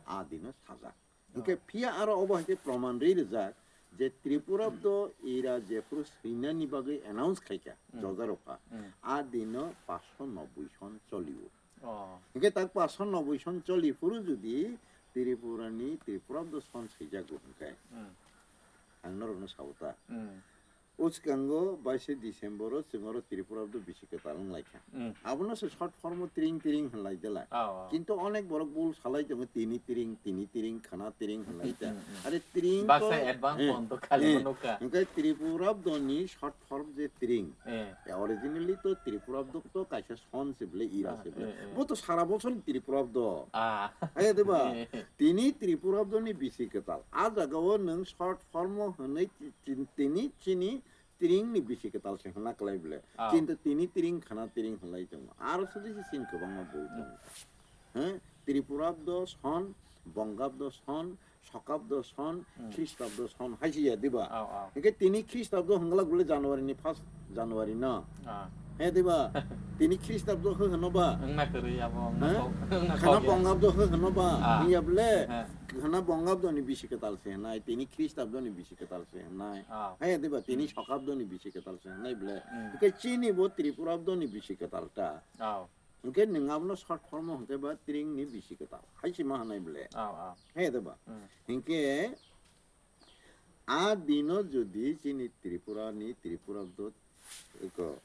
a dino sajak. Hinkhe Oh. phiya aro obo hai khe proman ri rijak je Tripura Abdo ira jephuru swinani bagwi announce khaikha, Hmm. Joja Ruphani, Hmm. a dino paanch sho nobboi son cholio. Oh. Hinkhe tak paanch sho nobboi son choli phuru jodi Tripurani Tripura Abdo Son swijago hinkhe, Hmm. ang norokno sao ta. Hmm. O swkango baishe December o chwng oro Tripura Abdo bisi kwtal wng lai kha. Hmm. Abono se short form o tring tring hwnlai de lai. Oh, oh. Kintu onek borok bul salai tongo, tini tring, tini tring, khana tring hwnlai ta. Hmm, hmm. Are tring Baksa to, advance eh, phone to khali eh, nukha. Hinkhe Tripura Abdo ni short form je tring. Eh. Ya, originally to Tripura Abdo to kaisa son se ble, ira Ah, se ble. Eh, eh. Bo to sara bosor Tripura Abdo. Ah. Hai de ba? Eh, eh. Tini Tripura Abdo ni bisi kwtal. A jaga o nwng short form o hwnwi ti-, ti-, tini chini tring ni bisi kwtal se hwnna kwlai ble. Ah. Kintu tini tring khana tring hwnlai tongo. Aro sudi se sin kwbangma bul tongo. Hmm. He? Tripura Abdo son, Bongabdo son, Sokabdo son, Hmm. Khristobdo son, hai se ya diba? Ao, ao. Hinkhe tini Khristobdo hwngla gule January ni first January no. Ah. He diba? Tini Khristobdo hw hwno ba? Wngna kwrwi abo, wngna He? kok, wngna Khana kok ya. Bongabdo hw hwno ba? Ah. Hiya ble? He. Khana Bongabdo ni bisi kwtal se hwnai, tini Khristobdo ni bisi kwtal se hwnai. Ah. He diba? Tini Hmm. Sokabdo ni bisi kwtal se hwnai ble. Hmm. Hinkhe chini bo Tripura Abdo ni bisi kwtal ta. Ao. Hinkhe nwng abono short form o hinkhe ba tring ni bisi kwtal. Hai se ma hwnai ble. Ao, ao. He diba? Hmm. Hinkhe a dino jodi chini Tripura ni Tripura Abdo eko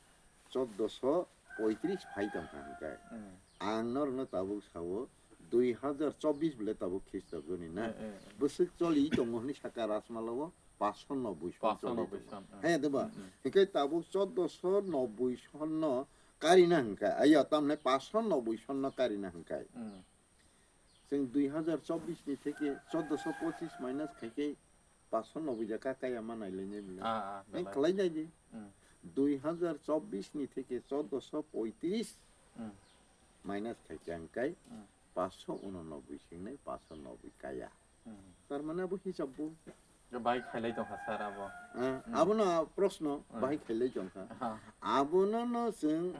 choddo sho poitris phai tong kha hinkhe. Hmm. Ang norokno tabuk sao dui hazar chobbish bole tabuk Khristobdo ni na. Eh, eh, eh. Bwswk choli tongo hwnwi saka Rajmala o paanch sho nobboi son Paanch sho nobboi choli tongo. Son, eh. He diba? Hmm, hmm. Hinkhe tabuk choddo sho nobboi son no karina hinkhe. Ayo tamne paanch sho nobboi son no karina hinkhe. Hmm. Chwng dui hazar chobbish ni theke choddo sho pochis minus khaikhe paanch sho nobboi ja ka kaya ma nailainai bwle. Ah, ah, Ai belai. Khlai nai di. Hmm. Dui hazar chobbish ni theke choddo sho poitris Hmm. minus khaikhe ang kai Hmm. paanch sho unonobboi singnai paanch sho nobboi kaya. Hmm. Tar mane abo hisab bo. Bahai khailai tongkha sir abo. Ah, Hmm. Abono proshno Hmm. bahai khailai tongkha. Ha. Abono no chwng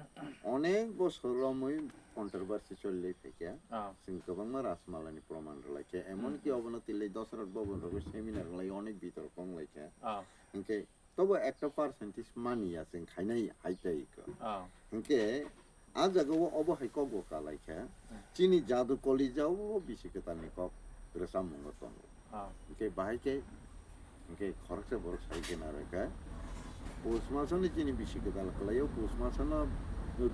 onek bosor romwi controversy cholilai phaikha. Ah. Chwng kwbangma Rajmala ni proman rwlaikha. Emon Hmm. ki obono tilai Dasarath Bhavan rogo seminar wnglaio, onek bitorko wnglaikha. Ah. Hinkhe tobo ekta percentage mani ya chwng khainai hai tei ko. Ah. Hinkhe a jaga o obo hai kok bo kalai khe, Hmm. chini jadu kolija o bisi kwtal ni kok rwchapmung o tongo. Ah. Hinkhe bahai khe, hinkhe khoroksa borok sai khe narwkha, pus maso ni chini bisi kwtal kwlai o, pus maso no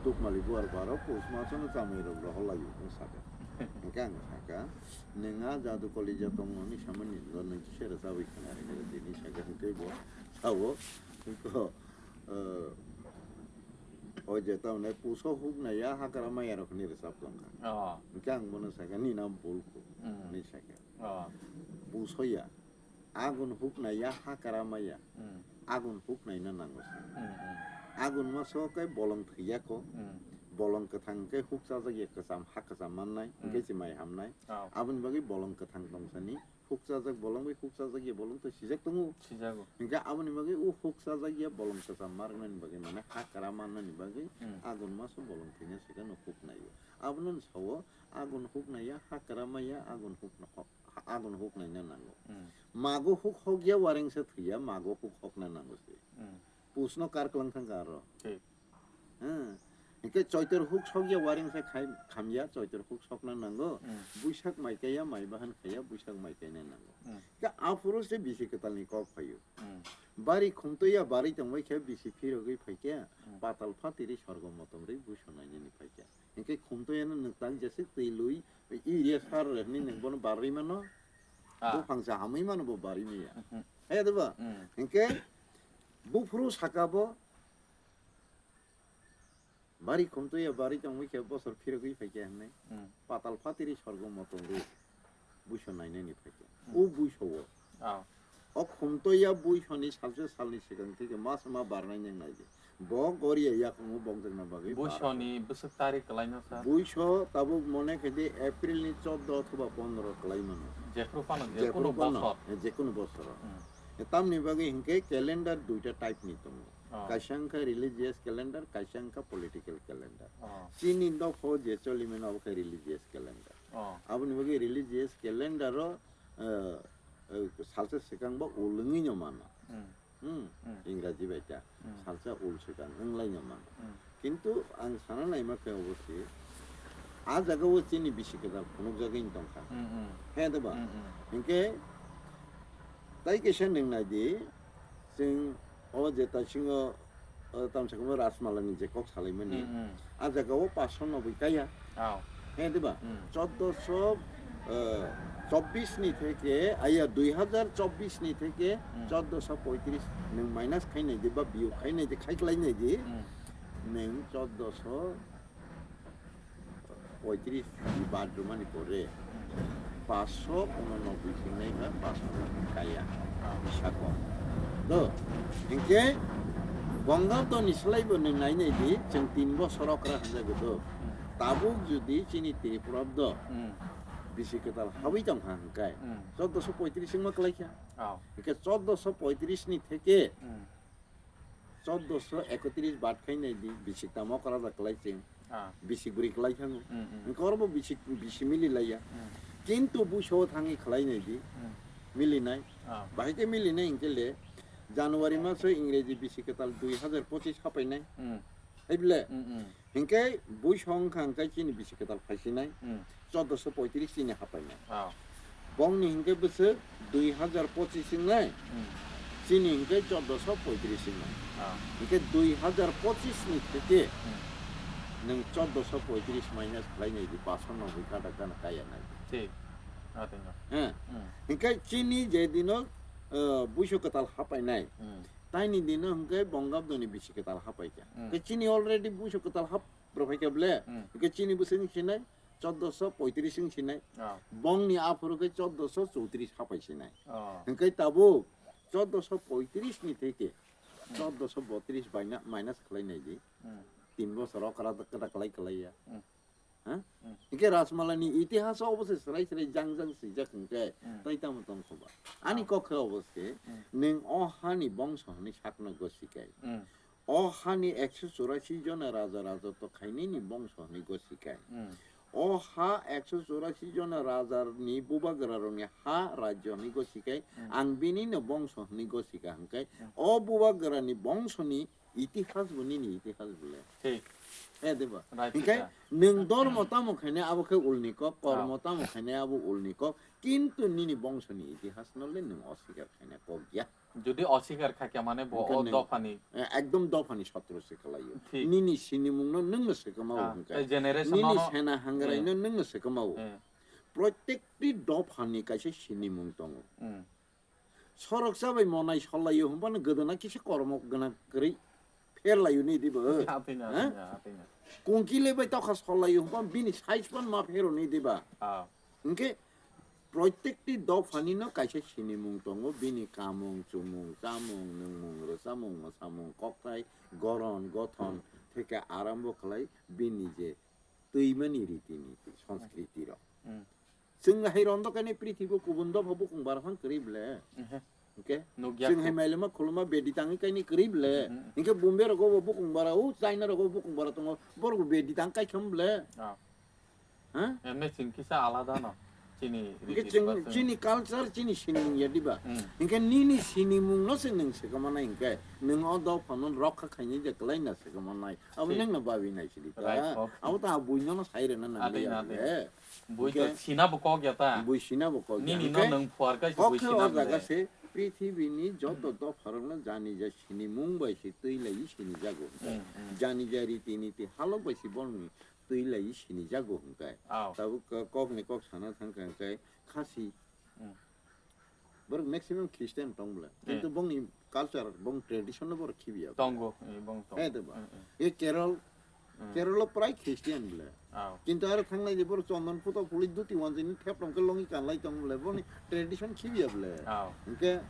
dukmali buar baro, pus maso no chamwi rok rohor lai o, wng sakha. Hinkhe ang sakha, nwng a jadu kolija tongo hinwi samani, nwng kisa rwchabwi khna rwkha, tini sakha hinkhe bo sao, ko, eh, O je tamni puso huknai ya hakra maya rok hinwi rwchap tongkha. Oh. Hwnkhe ang bono sakha, "Nini nam bul kho," Hmm. hinwi sakha. Oh. Puso ya, agun huknai ya hakra maya, Hmm. agun huknaino nango se. Hmm, hmm. Agun ma so khe bolong thwi ya kho, Hmm. bolong kwthang khe huk chajak ya kwcham, ha kwcham mannai, Hmm. hwnkhe se mai hamnai. Oh. Aboni bagwi bolong kwthang tong sani, huk chajak bolong bai huk chajak ya bolong to sijak tongo. Sijago. Hingke aboni bagwi o huk chajak ya bolong kwcham ma rwnani bagwi mane ha kwra mannani bagwi Hmm. agun maso bolong thwina sika no huk naio. Abono ni sao agun huk naiya ha kwra maya agun huk no, agun huk naina nango. Hmm. Mago huk hok ya warengsa thwiya mago huk hok na nango se. Hmm. Pusno kar kwlang thangkha aro. Thik. Hmm. Ke choitor huk sok ya waring se khai, kham ya, choitor huk sok na nango. Hmm. Buisak mai kaya, mai bahan kaya, buisak mai kaya na nango. Hmm. Ke aphuru se bisi kwtal ni kok phaio. Hmm. Bari khumto ya bari tongbai khe bisi phirogwi phai khe, Hmm. patal phatiri sorgo motom ri buiso nainani phai khe. Hingke khumto ya no nwk tang jesik twi lui, iri ya sar re hwnwi nwng bono barwi mano. Ah. Buphang se hamwi mano bo barwi maya. Hmm. He de ba? Hmm. Hingke buphuru saka bo Bari khumtoya bari tongwi khe bosor phirogwi phaikhe hwnwi. Hmm. Patal phatiri sorgo motongwi buiso nainani phaikhe. Hmm. O buiso o. Ah. O khumtoya buisoni salsa salni swkang theke mas ma barnai nang naidi. Bo goriya yakungo bongjakna bagwi bar. Buisoni bwswk tarik kwlaino sa? Buiso tabuk mone khe di April ni chordo othoba pondro kwlai mano. Jephru phano, jephru jephru phano, bosor. Eh, jekono bosoro. Hmm. Eh, tamni bagwi hinkhe calendar duita type ni tongo. Oh. Kaisa wngkha religious calendar, kaisa wngkha political calendar. Oh. Chini dopha o je choli mano abo khe religious calendar. Oh. Aboni bagwi religious calendar o, eh, eh, salsa swkang bo ulwngwi no mano. Hmm. Hmm. Hmm. Ingraji bai ta. Hmm. Salsa ul swkang wnglai no mano. Hmm. Kintu ang sana naima khe obo se, a jaga o chini bisi kwtal phunukjagwi tongkha. Hmm, hmm. He de ba? Hmm, hmm. Hinkhe tai kaisa nwng nai di, Chwng o je taisingo, o, tamsa khe bo Rajmala ni je kok salaimani, Hmm, hmm. a jaga o paanch sho noboi kaya. Oh. He, diba? Hmm. Chordoso, eh, chobbish ni theke, aya, dui hazar chobbish ni theke Hmm. chordoso poitris nwng minus khai nai di ba biyog khai nai di, khai klai nai di. Hmm. Nwng chordoso poitris ni bad rwmani pore paanch sho unonobboi thingnai ba paanch sho kaya. Ah. Bisa kom. Do, hinkhe Bongabdo ni slai bo nwng nai nai di, chwng tin bosor okra hamjak do. Hmm. Tabuk jodi chini Tripura do Hmm. bisi kwtal habwi tong kha hinkhe Hmm. chordoso poitris wngma kwlai kha. Oh. Hinkhe chordoso poitris ni theke Hmm. Chordoso ekotris bad khai nai di, bisik tamo kwrajak kwlai chwng. Ah. Bisik bwrwi kwlai thango. Hmm, hmm. Hinkhe oro bo bisik, bisi mili laiya. Hmm. Kintu buiso thangwi khlai nai di, Hmm. mili nai. Ah. Bahai khe mili nai hinkhe le January maso Ingreji bisi kwtal dui hazar pochis hapai nai. Hmm. Hai bile? Hmm, hmm. Hinkhe buiso wngkha hinkhe chini bisi kwtal phaisinai, Hmm. chordoso poitris chini hapainai. Ah. Bongni hinkhe bwswk dui hazar pochis wngnai, Hmm. chini hinkhe chordoso poitris wngnai. Ah. Hinkhe dui hazar pochis ni theke Hmm. nwng chordoso poitris minus khlai nai di, paanch sho noboi kata gana kaya nai di. Thik. Ah, thik no. He. Hmm. Hinkhe chini je dino, eh, buiso kwtal hapainai, Hmm. taini dino hinkhe Bongabdoni bisi kwtal hapaikha. Hmm. Hinkhe chini already buiso kwtal hap Bwrwi khe ble, Hmm. hwnkhe chini bwswk wng sinai, chordoso poitris wng sinai. Ah. Bongni aphuru khe chordoso chowtris hapai sinai. Ah. Hwnkhe tabuk chordoso poitris ni theke Hmm. chordoso botris baina minus khlai nai di. Hmm. Tin bosor okra kwta kwlai kwlai ya. Hmm. Ha? Hmm. Hwnkhe Rajmala ni itihas o obo se swrai swrai jang jang swijak hwnkhe Hmm. tai tamo tong kho ba. Ani Ah. kok khe obo se Hmm. nwng o hani bongso hwnwi sakno gosi kai. Hmm. O hani ekso churasi jona raja rajotw khainani bongso hwnwi gosikai. Hmm. O ha ekso churasi jona rajarni bubagrarokni ha rajyo hwnwi gosikai, Hmm. ang binino bongso hwnwi gosika hwnkhe, Hmm. o bubagrani bongsoni itihas bo nini itihas bole. Thik. He diba? Right, Hinkhe sir. Nwng dormo tamo khainai abo khe ulni kok, kormo Ah. tamo khainai abo ulni kok, kintu nini bongsoni itihasno le nwng oswikar khaina kok ya. Jodi oswikar kha khe mane bo Hwnkhe o nwng, dophani. Eh, ekdom dophani sotro se khlaio. Thik. Nini sinimungno nwngno swkama o Ah, hwnkhe. Tei generation Nini no, sena hangraino eh. Nwngno swkama o. Eh. Protekti dophani kaisa sinimung tongo. Hmm. Sorok chabai monai sollaio hwnba no gwdana kisa kormo gwnang kwrwi pherlaio ni dibo. Atwino, Eh? Atwino, atwino. Kungkile bai tokha sollaio hwnba bini size pan ma phero ni diba. Ah. Hwnkhe Proitekti dophani no kaisa sinimung tongo, bini kamung, chumung, chamung, nwngmung, rwchamung, mwsamung, kokthai, goron, gothon, theke arambo khlai bini je twimani riti niti, sanskriti rok. Hmm. Chwng hai rondo kainwi prithibo kubun dopha bukung bara phang kwrwi ble. Mhm. Hwnkhe Nukya chwng hai khe. Mailema khuluma bedi tangwi kainwi kwrwi ble. Mhm. Hwnkhe Bombay rogo bo bukung bara, o China rogo bo bukung bara tongo, borok bo bedi tang kaikha ble. Ah. Ha? Emne chwng kisa alada no. Chini Hingke riti chwng, rwma chwng. Chini culture, chini sinimung ya diba? Hmm. Hingke nini sinimung no se nwng se kama nai hingke, nwng o dophano rokha khaini je kwlai na se kama nai. Abo Thik. Nwng no babi nai sidi ta. Right, okay. Abo ta bui no no sai rwna nang Atwi liya na atwi. Hingke. Bui to Hingke sina bo kok ya ta. Bui sina bo kok ya. Nini no Hingke nwng phuar kai se kok bui khe sina o jaga bole. Se prithibi ni joto Hmm. dopha rok no jani ja sinimung bai se twi lai sini jago. Hmm, hmm. Jani ja riti niti halok bai se boni twi lai sini jago hingke. Aw. Tabuk ko-, kok ni kok sana thang kha hingke khasi. Hmm. Borok maximum Christian tong bole. Kintu Eh. Bongni culture, bong tradition no borok khibiya. Tongo, eh, bong tongo. Eh, diba? Eh, eh. E Kerala, Eh. Kerala prai Christian bole. Aw. Kintu aro thangnai je borok chondon puto puli duti wanjini thep tong khe longi kanlai tong bole. Boni tradition khibiya bole. Aw. Hingke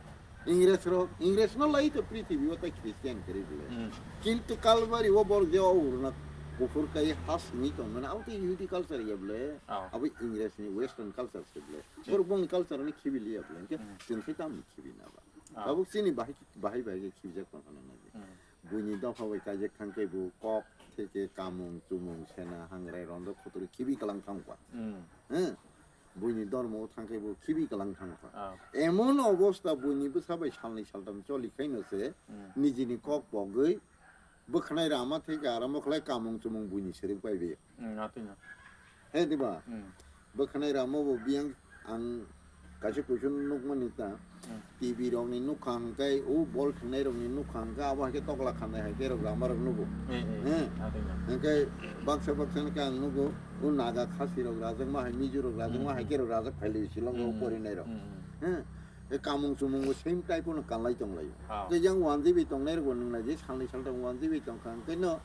Ingres rok, Ingres no lai to prithibi o tai Christian kari bole. Hmm. Kintu Kalbari o borok je o urna kuphur kai ha simi tong mane, abo to Yehudi culture ya bole. Aw. Abo Ingres ni Western culture se bole. Thik. Borok bongni culture ni khibi liya bole. Hingke Hmm. Chwng khe tamo khibi na ba. Ah. Tabuk chini bahai, bahai bahai khe khibijak tong khana nai. Hmm. Buini dopha bai kaijak thang khe bo kok theke kamung chumung sena hangrai rondo khotoro khibi kalang thang kha. Hmm. He? Buini dormo thang khe bo khibi kalang thang kha. Ah. Emon obosta buini bwsa bai salni saltam choli khaino se Hmm. nijini kok pogwi bwkhanai rama theke aramo khlai kamung chumung buini serwk pai bi. Hmm, atwino. He diba? Hmm. Bwkhanai ramo bo biyang ang kaisa kuisun nukmani ta. Hmm. T V rokni nukha hwnkhe, o bol thangnai rokni nukha hwnkhe, abo hai khe tokla khanai hai khe rok rama rok nugo. Eh, eh, He. Atwino. Hwnkhe baksa baksa no khe ang nugo, o Naga khasi rok rajakma hai, Mizo rok rajakma Hmm, hai hmm. khe rok rajak phailwi silongo Hmm, hmm. porinai rok. Hmm, hmm. He. E kamung chumung bo same type no kanlai tonglaio. Ah. Tei yang wanjwi bai tongnai rok bo nung nai di, salni saltham wanjwi bai tongkha hwnkhe no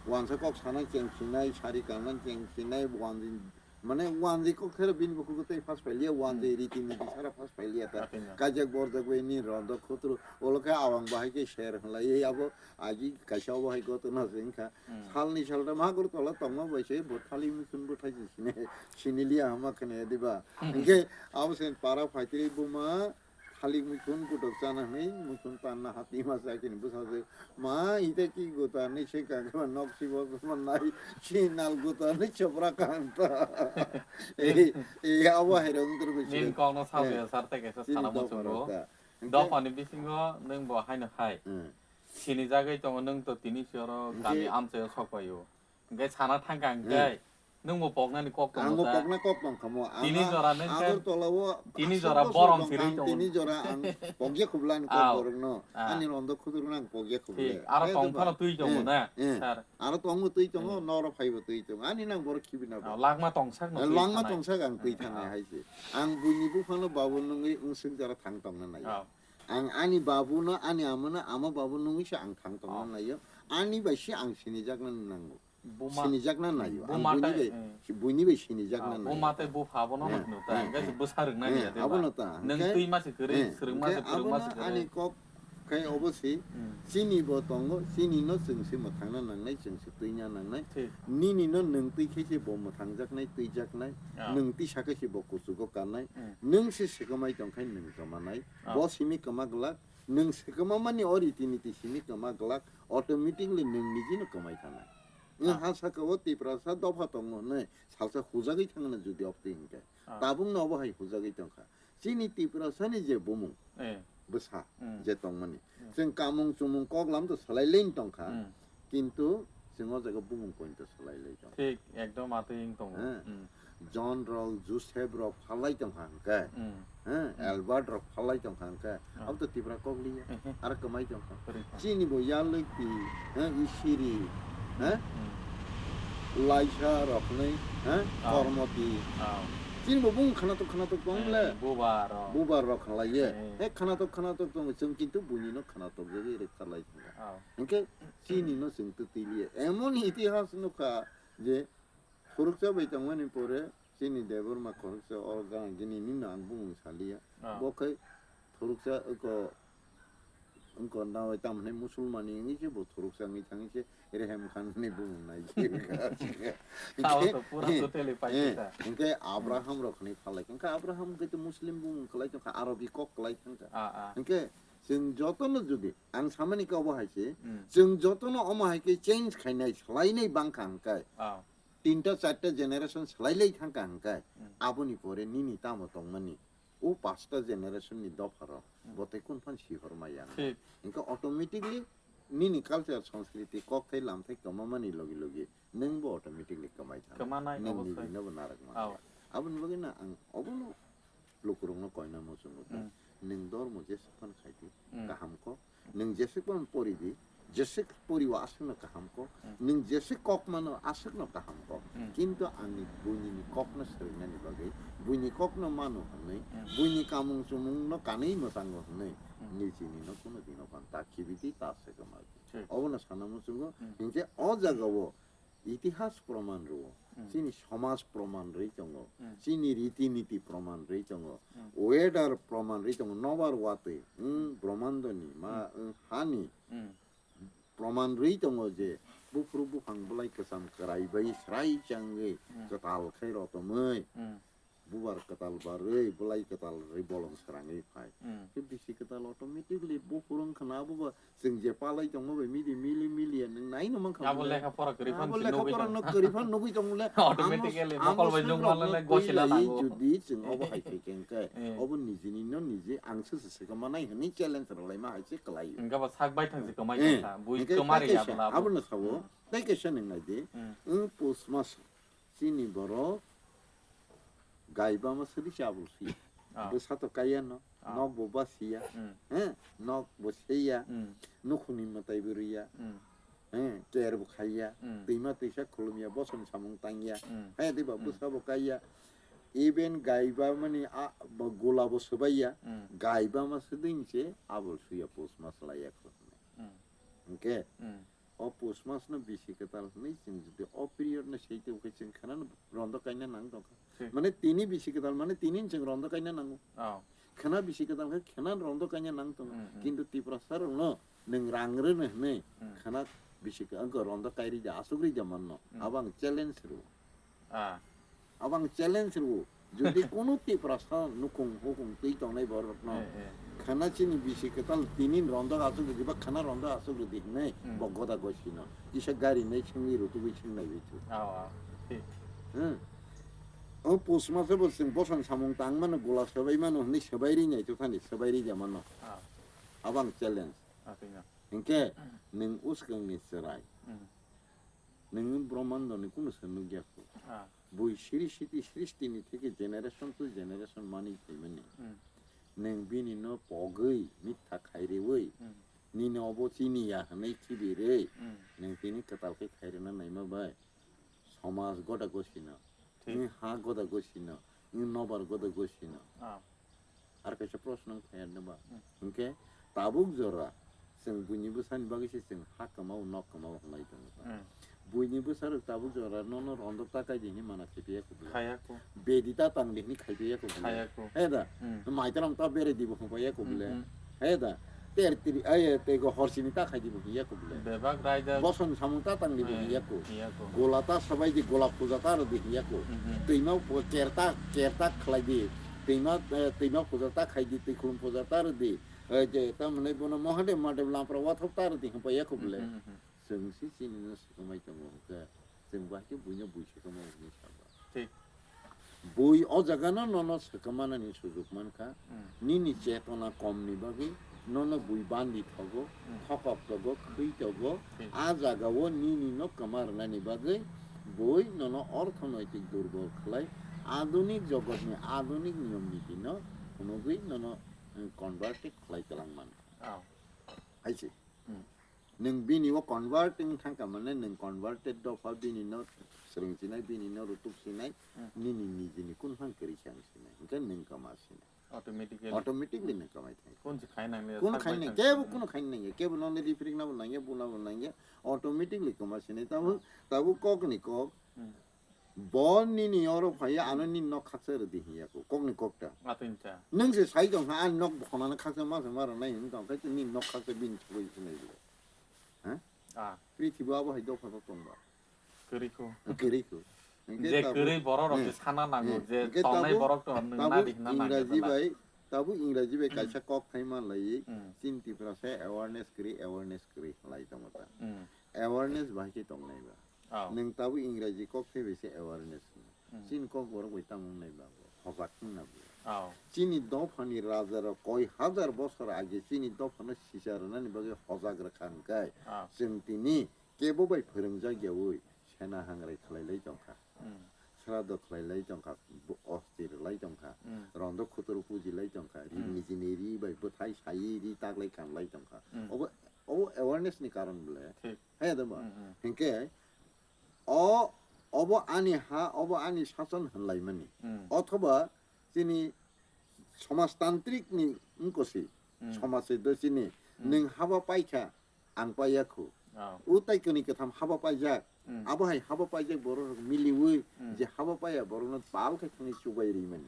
wansa kok sana cheng sinai, sari kanna cheng sinai, wanjwi, mane wanjwi kok sero bini bukugo tei phas phailiya, wanjwi Hmm. riti niti sara phas phailiya ta. Atwino. Kajak borjak bai ni rondo khutru, olo khe awang bahai khe ser hwnlai, ei abo agi kaisa obo hai gotona se wngkha. Hmm. Salni saltham Agartala tongma bai se bo thali muchun bwthai se sini, siniliya hama khne diba. Hmm. Hwnkhe abo se para phaitri buma thalik muchun kutok chana hwnwi muchun tanna hati ma sa kini bwsajwk ma ita ki guta ni se kagwa nok si bo ma nai si nal guta ni chopra kanta. Ei, ei abo hai rong tur Nini kok no sa Eh, ya sar te kaisa tini sana dopha muchungo. Rok ta. Hwnkhe Dopha ni bisingo nwng bo haino hai. Hmm. Sini jagwi tongo nwng to tini si oro Hwnkhe kami amchaio sok paio. Hwnkhe sana thangkha Hmm. hwnkhe nwng bo poknani kok tongo Ang bo ta. Pokna kok tong kha mo. Ang Tini a jora nwng khe Agartala o tini aswk jora bosor borom tong siri kha ang tongo. Tini jora ang pokya khubla ni kok Ah. borok no. Ah. Ani rondo khudurno ang pokya khubla. Thik. Aro Eh, tong diba? Phano twi tongo Eh, na, eh. Sir. Aro tongbo twi tongo, Eh. noro phaibo twi tongo. Ani nang borok khibi na Ah, bo. Langma tongsak no Eh, twi langma thanai. Tongsak ang twi Eh, thanai ah. hai se. Ang buini buphano babu nungwi wngsuk jora thang tongna nai. Ah. Ang ani babu no, ani ama no, ama babu nungwi se ang thang tongna Ah. nai. Ani bai se ang sinijakna nango. Buma, sinijakna naio. Ang buma buini tai, bai, eh. Buini bai sinijakna Ah, naio. Buma tai bupha abono Eh, hwnwi ta, eh, hwnkhe eh. Bwsa rwknani Eh, ya, diba? Abono ta. Nwng Hwnkhe, twi ma se kwrwi, hwnkhe swrwng ma abono, se kwrwng ma abono se kwrwi. Ani kok khai obo si, Hmm. chini bo tongo, chini no chwng se mwthangna nangnai, chwng se twina nangnai. Thik. Nini no nwng twi khe se bo mwthangjaknai, twijaknai. Ah. Nwng twi sakhe se bo kuchugo kannai. Hmm. Nwng se swkmai tong khai nwng kwmanai. Ah. Bo simi kwma glak, nwng swkma mani o riti niti simi kwma glak, automatically nwng niji no kwmai thanai. Nwng Ah. ha saka o Tiprasa dopha tongo hwnwi salsa hujagwi thangna jodi opti hinkhe. Ah. Tabuk no obo hai hujagwi tongkha. Chini Tiprasa ni je bumung Eh. bwsa Hmm. je tongmani. Hmm. Chwng kamung chumung kok lam to salai lei tongkha. Hmm. Kintu chwng o jaga bumung point to salai lei tongkha. Thik, ekdom atwi wng tongo. Eh. Hmm. John rok, Joseph rok phalai tongkha hwnkhe. Hmm. Eh, Hmm. Albert rok phalai tongkha hwnkhe. Hmm. Abo to Tipra kok liya. Hmm. Aro kwmai tongkha. Kwrwi kha. Chini bo yalwi twi, eh, Isiri, eh? Hmm. Laisa rokni, eh? Ah. Kormoti. Ah. Chini bo bung khwnatok khwnatok tong le. Eh, bubar rok. Bubar rok khlai ye. Eh. Eh, khwnatok khwnatok tong chwng kintu buini no khwnatok jagwi rwkha lai tong. Ah. Hwnkhe chini no chwng twi twi liya. Emon itihas nukha je khoroksa bai tongmani pore chini Debbarma khoroksa o gang gini nino ang bumung saliya. Ah. Bo khai khoroksa ko Wngkha na bai tamo hinwi Musulmani wngwi se bo thuruksa wngwi thangwi se Rehem Khan ni bumung nai se wngkha. Tao to pura totally paikha. Eh, hwnkhe Abraham rok hinwi phalai. Hwnkhe Abraham hwnkhe to Muslim bumung kwlai tongkha, Arabi kok kwlai thangkha. Ah, ah. Hwnkhe chwng jotono jodi, ang samani khe obo hai se, Hmm. chwng jotono omo hai khe change khainai, swlainai bangkha hwnkhe. Ah. tinta charta generation swlailai thangkha hwnkhe, hmm, aboni pore nini tamo tongmani o pasta generation ni dopharo, hmm, bo tei kunphan sihormaya. Thik. Hwnkhe automatically nini culture, sanskriti, kokthai, lamthai kwmamani logi logi nwng bo automatically kwmai thang. Kwmanai, nwng obosoi. Nini no bo narwk mano. Ao. Aboni bagwi no ang obono lukurokno koina muchungo ta. Hmm. Nwng dormo jeswk phano khai di, hmm, kaham kok. Nwng jeswk phano pori di, jeswk pori o aswkno kaham kok. Hmm. Nwng jeswk kok mano aswkno kaham kok. Hmm. Kintu ani buinini kokno swrwngnani bagwi, buini kokno mano hwnwi, hmm, buini kamung chumungno kanwi mwchango hwnwi, hmm, nijini no kuno dino phan ta khibi di, ta swkama di. Thik. Obono sana muchungo, hmm, hinkhe o jagao itihas proman rwo, hmm, chini somaj proman rwi tongo, hmm, chini riti niti proman rwi tongo, hmm, weather proman rwi tongo, nobar watwi, hmm, bromandoni ma, hmm, hmm, hani, hmm, proman rwi tongo je buphuru buphang bwlai kwcham kwrai bai srai changwi, hmm, kwtal khai rotomwi, hmm, bubar kwtal barwi, bwlai kwtal rwi bolong srangwi phai. Hmm. Khe bisi kwtal automatically buphuru wngkha na, abo ba chwng je palai tongma bai midi mili mili ya nwng nai no mankha. Abo lekha pora kwrwi phan abo si lekha nugwi pora tong. No kwrwi phan nugwi tong le. Automatically amo, mokol bai amo nung swrwngno mano le gosina twilawi nango. Judi chwng obo hai khe khe khe, eh, obo nijini no niji ang se se se manai hwnwi challenge rwlai ma hai se kwlai. Hwnkhe bo sak bai thang se kwmai, eh, kha, bui hwnkhe kwmari tei ya kaisa bwla abo. Abo no sabo, hmm, tei kaisa nwng nai di. Hmm. Wng pus mas chini borok gai bama sadi chabul si. Ah. Bwsa to kaiya no, ah, nok bo basiya, hmm, he, nok bo seiya, hmm, nukhungni mwtai bo rwya, hmm, he, ker bo khaiya, hmm, twima twisa khulumya, boson samung tangya, hmm, he, diba, hmm, bwsa bo kaiya. Even gai bamani a, bo gola bo swbaiya, hmm, gai bama sadi se abul suya pus mas laiya khulumya. Hmm. Hwnkhe, hmm. O pus mas no bisi kwtal hwnwi chwng jodi o period no sei tongkhe chwng khwnano rondo kaina nang tongkha. Thik. Mane tini bisi kwtal mane tini chwng rondo kaina nango. Oh. Khwna bisi kwtal khe khwna rondo kaina nang tongo. Hmm, hmm. Kintu Tiprasa rokno nwng rang rwno hwnwi, hmm, khwna bisi kwtal rondo kairwi da aswk rwi da manno. Hmm. Abo ang challenge rwo. Ah. Abo ang challenge rwo. Jodi kunu Tiprasa nukhung hukung twi tongnai borokno, eh, eh, khana chini bisi kwtal tinin rondok aswk rwdi ba khana rondok aswk rwdi hwnwi, hmm, bo goda gosino kisa gari nai sengwi rutugwi sengnai bai thu. Ah, ah. Thik. Hmm. O pus maso bo chwng bosong samung tang mano, gola swbai mano hwnwi swbai ri nai thu thani, swbai ri ja mano. Ah. Abo ang challenge. Ah, thik na. Hinkhe, hmm, nwng uskangni chwrai. Hmm. Nwng Brahmandoni kunu se nukya kho. Ah. Bui siri siti sristini theke generation to generation mani phaimani. Hmm. Nwng bini no pogwi, mitha khairewi, hmm, nini obo chini ya hwnwi khibi rwi, hmm, nwng tini kwtal khe khairwna naima bai. Somaj goda gosino, thik, nwng ha goda gosino, nwng nobar goda gosino. Ah. Ar kaisa proshno wng phai ar ba. Hmm. Hinkhe tabuk jora chwng buini bwsani bagwi se chwng ha kwmao nok kwmao hwnlai tongo. Hmm. Buini bwsarok tabuk jora nono rondok ta kai di hwnwi mana khaipiya kubule. Khaya kho. Bedi ta tang di hwnwi khaipiya kubule. Khaya kho. He da? Hmm. Maitwrang ta bere di bo hwnpaiya kubule. Hmm, hmm. He da? Ter tiri, ai, tei go horsini ta khai di bo hwnwi ya kubule. Bebak raida. Boson samung ta tang di bo hwnwi ya ku. Hmm, ya kho. Gola ta sabai di, gola puja ta ro di hwnwi ya ku. Hmm, hmm. Twima po-, ker ta, ker ta khlai di. Twima, eh, twima puja ta khai di, twi khulum puja ta rw di. Eh, je, ta mwnai bono Mahadev, Mahadev lampra wathok ta rw di hwnpai ya kubule. Hmm, hmm, hmm. Chwng si chini no swkang mai tongo hwnkhe, chwng bahai khe buino bui swkang mai hwnwi sabo. Thik. Bui o jaga no nono swkang manani sujuk mankha. Hmm. Nini chetona kom ni bagwi nono bui bandi thogo, hmm, thokok togo, khwi togo. Thik. A jaga o nini no kwma rwnani bagwi bui nono orthonoitik durbol khlai, adunik jogotni adunik niyom niti no phunugwi nono, eh, converted khlai twlang man. Oh. Hai se. Hmm. Nwng bini o convert wng thangkha mane nwng converted dopha bini no swrwng sinai, bini no rutuk sinai, hmm, nini nijini kunphang kwrwi khe ang sinai. Hinkhe nwng kwma sinai. Automatically. Automatically nwng kwmai thangkha. Kun se khai nang le, kunu sak khai bai nang, thang kebo sinai. Kunu khai nang, kebo nono rifrik nabo nang ya, buna bo nang ya, automatically kwma sinai. Tabuk, hmm, tabuk kok ni kok. Hmm. Bo nini oro phaiya, ano nini nok khaksa rwdi hinya ko, kokni kokta. Atwincha. Nwng se sai tong kha, ani nok bokhonano khaksa ma se ma rwnai hinwi tong kha, nini nok khaksa bini chugui sinai bwle. Ha? Ah. Prithibi abo hai dopha to tong ba. Kwrwi kho. Kwrwi kho. Hinkhe je tabuk, kwrwi borok rok, eh, je sana nango, eh, je hinkhe tongnai tabuk, borok to nwng tabuk nadi hwnna nang Ingraji bai, tabuk Ingraji bai kaisa kok thai man lai, hmm, chini Tiprasa awareness kwrwi, awareness kwrwi lai tongo ta. Hmm. Awareness bahai khe tongnai ba. Oh. Nwng tabuk Ingraji kok khe bai se awareness hwno. Hmm. Chini kok borok bai tamo wngnai ba bo, hojak wngna bo. Oh. Chini dophani raja rok koi hajar bosor age chini dophano sisa rwnani bagwi hojak rwkha hwnkhe, oh, chwng tini kebo bai phwrwngjak yaui sena hangrai khlai lai tongkha. Hmm. Srado khlai lai tongkha, bo-, osti rwlai tongkha, hmm, rondo khuturo puji lai tongkha, ri, hmm, nijini ri bai bwthai sai ri tak lai kan lai tongkha. Hmm. Obo, obo awareness ni karon bole. Thik. Hai da ba? Hmm, hmm. Hinkhe o, obo ani ha, obo ani sason hwnlaimani. Hmm. Othoba chini somajtantrik ni wngkosi, hmm, somaj se do chini, hmm, nwng haba paikha, ang paiya khu. Oh. O tai kwnwi kwtham haba paijak. Hmm. Abo hai haba paijak borok rok miliwi, hmm, je haba paiya borok no pal khai thangwi chubai rimani.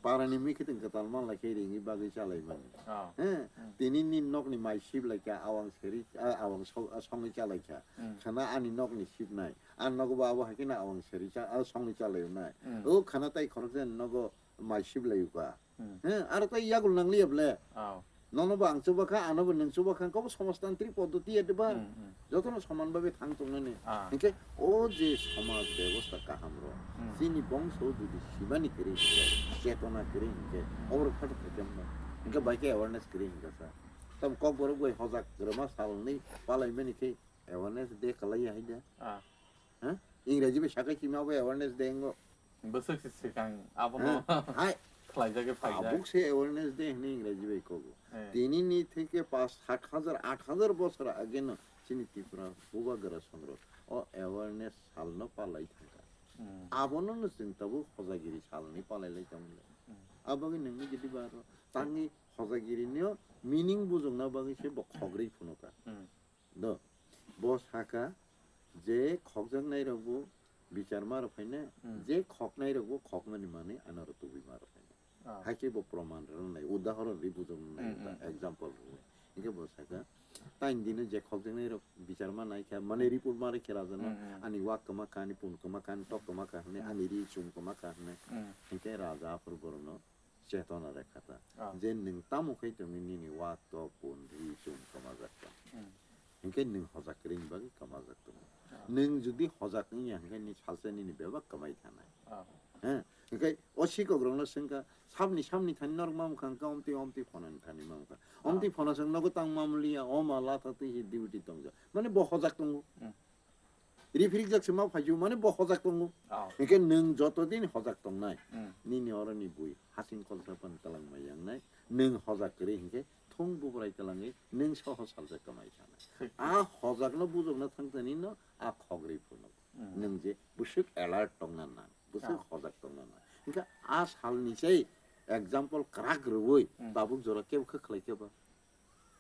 Parani mikitwng kwtal manlai khe ringwi bagwi chalaimani. Oh. He, hmm, tini ni nokni mai sip laikha, awang seri, a, awang so-, a, songwi chalaikha. Hmm. Khana ani nokni sipnai. Ang nogo bo abo hai kheno awang seri cha-, a, songwi chalainai. Hmm. O khana tai khoroksa nogo mai sip laiyuka. Hmm. He, aro tai yagul nangliya ble. Oh. Nono bo ang chubakha, ano bo nwng chubakha, kobo somajtantrik poddoti ya diba? Hmm, hmm. Jotono soman bhabe thang tongnani. Ah. Hinkhe o je somaj bebosta kaham rok, hmm, chini bongso jodi sibani kwrwi hinkhe, chetona kwrwi hinkhe, hmm, oborok phato phaikhe mano. Hinkhe bai khe awareness kwrwi hinkhe sa. Tam kokborok bai hojak kwrwma salni palaimani khe awareness day kwlaiya hai da. Ah. Ha? Ingraji bai sakai simi abo awareness day ngo. Bwswk se swkang abono, ha, hai, khlaijak khe phaijak. Tabuk se awareness day hwnwi Ingraji bai kogo. Eh. Tini ni theke pas, sat hajar, at hajar bosor age no chini Tripura bubagra songrok o awareness sal no palai thangkha. Hmm. Abono no chwng tabuk hojagiri sal hwnwi palai lai tongmani. Hmm. Abagwi nwngni gidi baro tangni hojagiri no meaning bujokna bagwi se bo khogri phunuka. Hmm. Do, bo saka je khokjaknai rok bo bichar ma rok phaina, hmm, je khoknai rok bo khokmani manwi anaro tubui ma rok phaina. Ah. Hakhe bo proman rwnai, udahoron ri bujoknai, hmm, hmm, example rwnai. Hinkhe bo saka, taini dino je khokjaknai rok bichar ma nai kha, mane report ma rwkhe raja no, hmm, hmm, ani wak kwma kha, ani pun kwma kha, ani tok kwma kha hwnwi, hmm, ani ri chum kwma kha hwnwi. Hmm. Hinkhe raja aphuru borokno chetona rekha ta. Ah. Je nwng tamo khai tongwi nini wak tok pun ri chum kwmajak ta. Hmm. Hinkhe nwng hojak kwrwini bagwi kwmajak tongo. Ah. Nwng jodi hojak wngya hinkhe ni salsa nini bebak kwmai thanai. Ah. He? Hinkhe o sikok rokno swngkha, sabni, sabni thani norok mamkha hinkhe omtwi, omtwi phonani thani mamkha. Ah. Omtwi phona swng nogo tang mamliya, oma latha twi hi duty tongjak. Mane bo hojak tongo. Hmm. Riphirik jak se ma phaisu, mane bo hojak tongo. Oh. Hinkhe nwng joto din hojak tongnai, hmm, nini oroni bui hasing kolsa pan twlang mai yangnai, nwng hojak kwrwi hinkhe thung bubrai twlangwi nwng soho saljak kwmai sanai. Thik. A hojakno bujokna thangtani no a khogri phuno. Hmm. Nwng je bwswk alert tongna nang, bwswk, oh, hojak tongna nang. Hinkhe a salni sei example kwrak rwui, hmm, tabuk jora kebo khe khlai khe ba.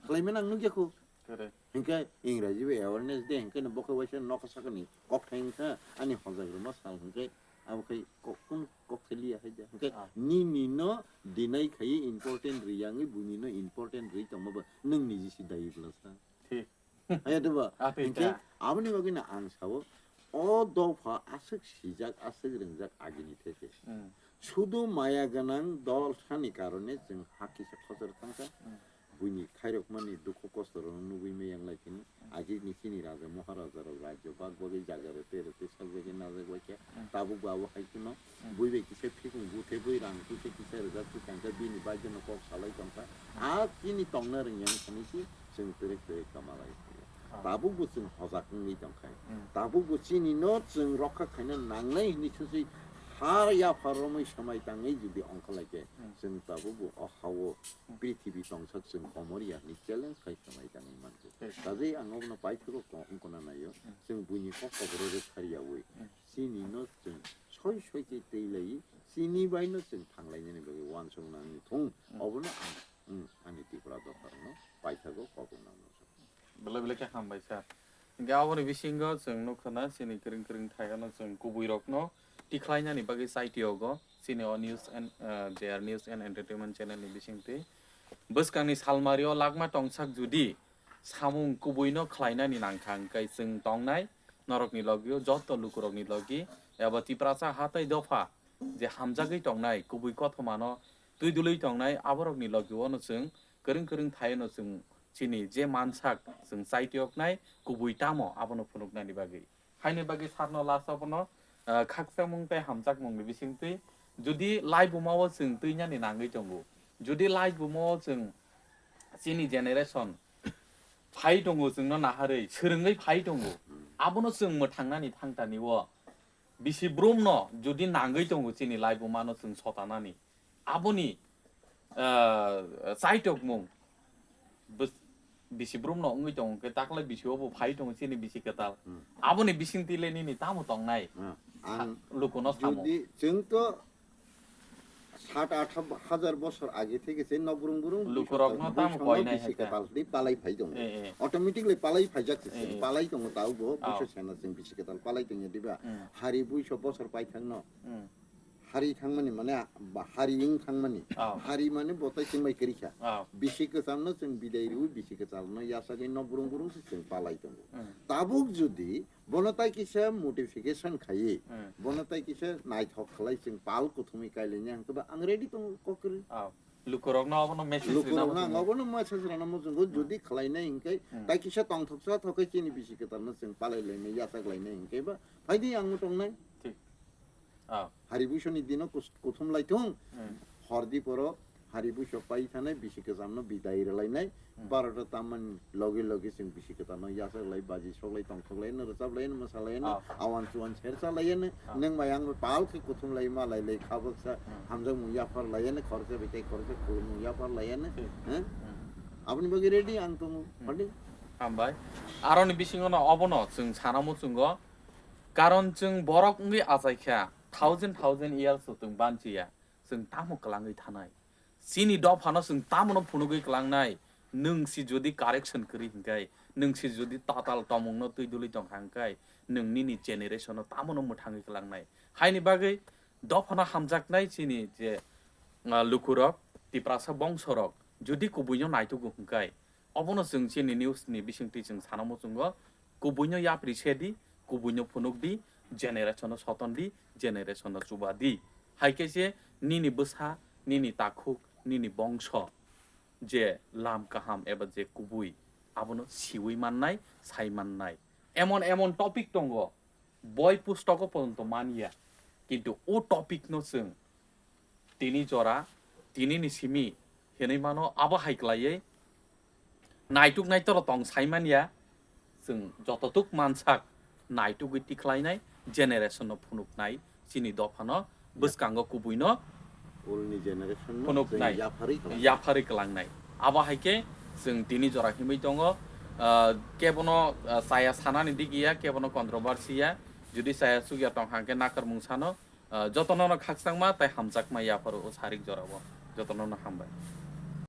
Khlaimani ang nukya kho. Kore. Hinkhe Ingraji bai awareness day hinkhe no bo khe waisa nokha sakani kok thai hinkhe ani hojak rwma sal hinkhe abo khe kok, kun kok thai liya hai da. Hinkhe, ah, nini no deny khai important riyangwi buini no important ri tongma ba nwng niji si dayi bwlasa. Thik. Hai da ba? Ah, thik. Hinkhe da. Aboni bagwi no ang sao o dopha aswk sijak aswk rwngjak agini theke. Hmm. Sudu maya gwnang dol thani karone chwng ha kisa khosor thangkha. Hmm. Buini khairokmani dukhu kosto rokno nugwi meyang lai phini, hmm, agini chini raja moharaja rok rajyo bak bagwi jaga rwtwi rwtwi sak bagwi najak bai kha. Hmm. Tabuk bo abo hai kheno, hmm, bui bai kisa phikung buthe bui rang kisa kisa rwjak twi tangkha, bini bagwi no kok salai tongkha. Hmm. A chini tongna rwngya wngkha nisi chwng twrwk twrwk tama lai phaiya. Ah. Tabuk bo chwng hojak wngwi tongkha. Hmm. Tabuk bo chini no chwng rokha khaina nangnai hinwi swi har yaphar romwi swmai tangwi jodi ongkha lai khe, hmm, chwng tabuk bo o ha-o, hmm, prithibi tongsak chwng komor ya hinwi challenge khai swmai tangwi mankha. Thik. Kajei ang obono paithago ko-, wngkona naio. Hmm. Chwng buini kok koboro rwkharyaui, hmm, chini no chwng soi soi khe twi lai, chini bai no chwng thanglainani bagwi uansuk nangni thung. Hmm. Obono ang, hmm, ani Tripura dopharokno paithago kok wngna muchung. Belai belai khe hambai sir. Hinkhe aboni bisingo chwng nukha na chini kwrwng kwrwng thaigano chwng kubui rokno tikhlainani bagwi chaitiogo chini o news and, ah, J R News and Entertainment channel ni bisingtwi. Bwskangni salmari o lakma tongsak judi samung kubui no khlainani nangkha, hwnkhe chwng tongnai norokni logi o joto lukurokni logi eba Tiprasa hatai dopha je hamjagwi tongnai kubui kothoma no twi dului tongnai aborokni logi o no chwng kwrwng kwrwng thai no chwng chini je mansak chwng chaitiyoknai kubui tamo abono phunuknani bagwi. Haini bagwi sarno last o bono, ah, khakchangmung tei hamjakmungni bisingtwi jodi laibumao chwng twinani nangwi tongo, jodi laibumao chwng chini generation phai tongo, chwngno naharwi swrwngwi phai tongo, abono chwng mwthangnani thangtani o bisi brumno jodi nangwi tongo, chini laibumano chwng sotanani, aboni, ah, chaitokmung bws-, bisi brumno wngwi tongo, hwnkhe taklai bisi obo phai tongo chini bisi kwtal. Hmm. Aboni bisingtwi le nini tamo tongnai? Hmm. Ang lukuno samo. Jodi chwng to sat at hajar bosor age theke se nok brung brung Lukurokno tamo koinai bisi hai kwtal di palai phai tongo. Eh, eh. Automatically palai phaijak se, eh, eh, palai tongo taubo. Oh. Buiso sena chwng bisi kwtal palai tongya diba? Hmm. Hari buiso bosor paithangno. Hmm. Hari thangmani mane, ba, hari wng thangmani. Oh. Hari mane bo tai chwng bai kwrwi kha. Oh. Bisi kwchalno chwng bidai rwi, bisi kwchalno yachagwi nok brung brung se chwng palai tongo. Hmm. Tabuk jodi bono tai kisa modification khaiwi, hmm, bono tai kisa naithok khlai chwng pal kuthumwi kailaina hwnkhe ba ang ready tongo kok kwrwi. Oh. Lukurokno abono message rwna muchungo. Lukurokno ang abono message rwna muchungo, hmm, jodi khlainai hwnkhe, hmm, tai kisa tongthoksa thokhe chini bisi kwchalno chwng palai lainai, yachak lainai hwnkhe ba phaidi ang tongnai. Thik. Ah. Hari buisoni dino kus-, kuthum lai thung. Hmm. Hor di poro hari buiso pai thanai bisi kwchamno bidai rwlainai. Hmm. Barota tamani logi logi chwng bisi kwchamno yachak lai, baji sok lai, tongthok lai, no rwchap lai, no mwsa lai, no, ah, awan chuan sercha lai, no, ah, nwng bai ang bai pal khe kuthum lai, ma lai lai, kha baksa, hmm, hamjakmung yaphar lai, no, khoroksa bai tei khoroksa khulumung yaphar lai, no. Hmm. He? Hmm. Aboni bagwi ready ang tongo. Hmm. Hor di. Hambai. Aroni bisingo no obono chwng sana muchungo. Karon chwng borok wngwi achaikha, thousand thousand years o chwng banchiya, chwng tamo kwlangwi thanai? Chini dophano chwng tamono phunugwi kwlangnai? Nwng si jodi correction kwrwi hwnkhe, nwng si jodi tatal tomungno twi dului tongkha hwnkhe, nwng nini generation-o tamono mwthangwi kwlangnai? Haini bagwi dophano hamjaknai chini je, ah, lukurok, Tiprasa bongsorok, jodi kubuino naitugo hwnkhe, obono chwng chini news ni bisingtwi chwng sana muchungo, kubuino yapri se di, kubuino phunuk di, generation no soton di, generation no chuba di. Hai khe se nini bwsa, nini takhuk, nini bongso je lam kaham eba je kubui, abono siwi mannai, sai mannai. Emon emon topic tongo, boi pustogo pojonto manya, kintu o topic no chwng tini jora, tini ni simi hinwi mano, abo hai kwlaiwi naituk naitor tong sai manya, chwng jototuk mansak naitugwi tikhlainai generation no phunuknai, chini dophano bwskango kubuino ulni generation no phunuknai, chwng yapharwi kwlangnai. Yapharwi kwlangnai. Abo hai khe chwng tini jora himwi tongo, ah, kebono, ah, chaya sanani digiya, kebono controversy ya, jodi chaya chukya tong hang khe nakarmung sano, ah, jotono no khakchangma tei hamjakma yapharo o sarik jorao. Jotono no hambai.